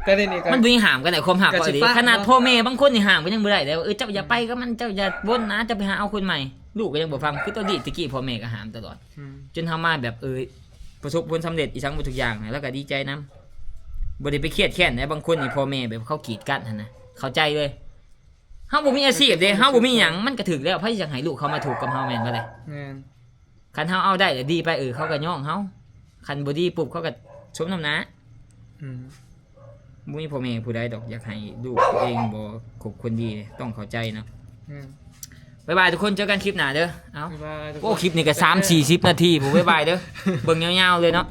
ແຕ່ນີ້ກໍ ມັນບໍ່ມີຫ້າມກັນໄດ້ ຄວາມຮັກ ກໍຊິຟັງເນາະ ຂະໜາດພໍ່ແມ່ບາງຄົນນີ້ຫ້າມກໍຍັງບໍ່ໄດ້ເດ້ ເອີ ເຈົ້າຢ່າໄປກັບມັນ ເຈົ້າຢ່າວົນນະ ເຈົ້າໄປຫາເອົາຄົນໃໝ່ ລູກກໍຍັງບໍ່ຟັງ ຄືຕອນນີ້ ແຕ່ກີ້ພໍ່ແມ່ກໍຫ້າມຕະຫຼອດ ອືມ ຈົນເຮົາມາແບບ ເອີ ປະສົບຜົນສຳເລັດອີ່ຫຍັງໝົດທຸກຢ່າງ ແລ້ວກໍດີໃຈນຳ ບໍ່ໄດ້ໄປຄຽດແຄ້ນໃດ ບາງຄົນນີ້ພໍ່ແມ່ແບບເຂົາກີດກັນຫັ້ນນະ ເຂົ້າໃຈເລີຍ ເຮົາບໍ່ມີອາຊີບເດ້ ເຮົາບໍ່ມີຫຍັງ ມັນກໍຖືກແລ້ວ ໃຜຊິຢາກໃຫ້ລູກເຂົາມາທຸກກັບເຮົາ ແມ່ນບໍ່ລະ ແມ່ນ ຄັນເຮົາເອົາໄດ້ລະດີໄປ ເອີ ເຂົາກໍຍ້ອງເຮົາ ຄັນບໍ່ດີປຸບ ເຂົາກໍສົມນ້ຳໜ້າ ອືມ ບໍ່ມີພໍ່ແມ່ຜູ້ໃດດອກຢາກໃຫ້ລູກຕົວເອງບໍ່ຄົບຄົນດີ ຕ້ອງເຂົ້າໃຈເນາະ ອືມ ບາຍບາຍທຸກຄົນ ເຈີກັນຄລິບໜ້າເດີ ເອົາ ບາຍບາຍທຸກຄົນ ໂອ້ ຄລິບນີ້ກໍສາມສີ່ສິບນາທີພຸ້ນ ບາຍບາຍເດີ ເບິ່ງຍາວໆເລີຍເນາະ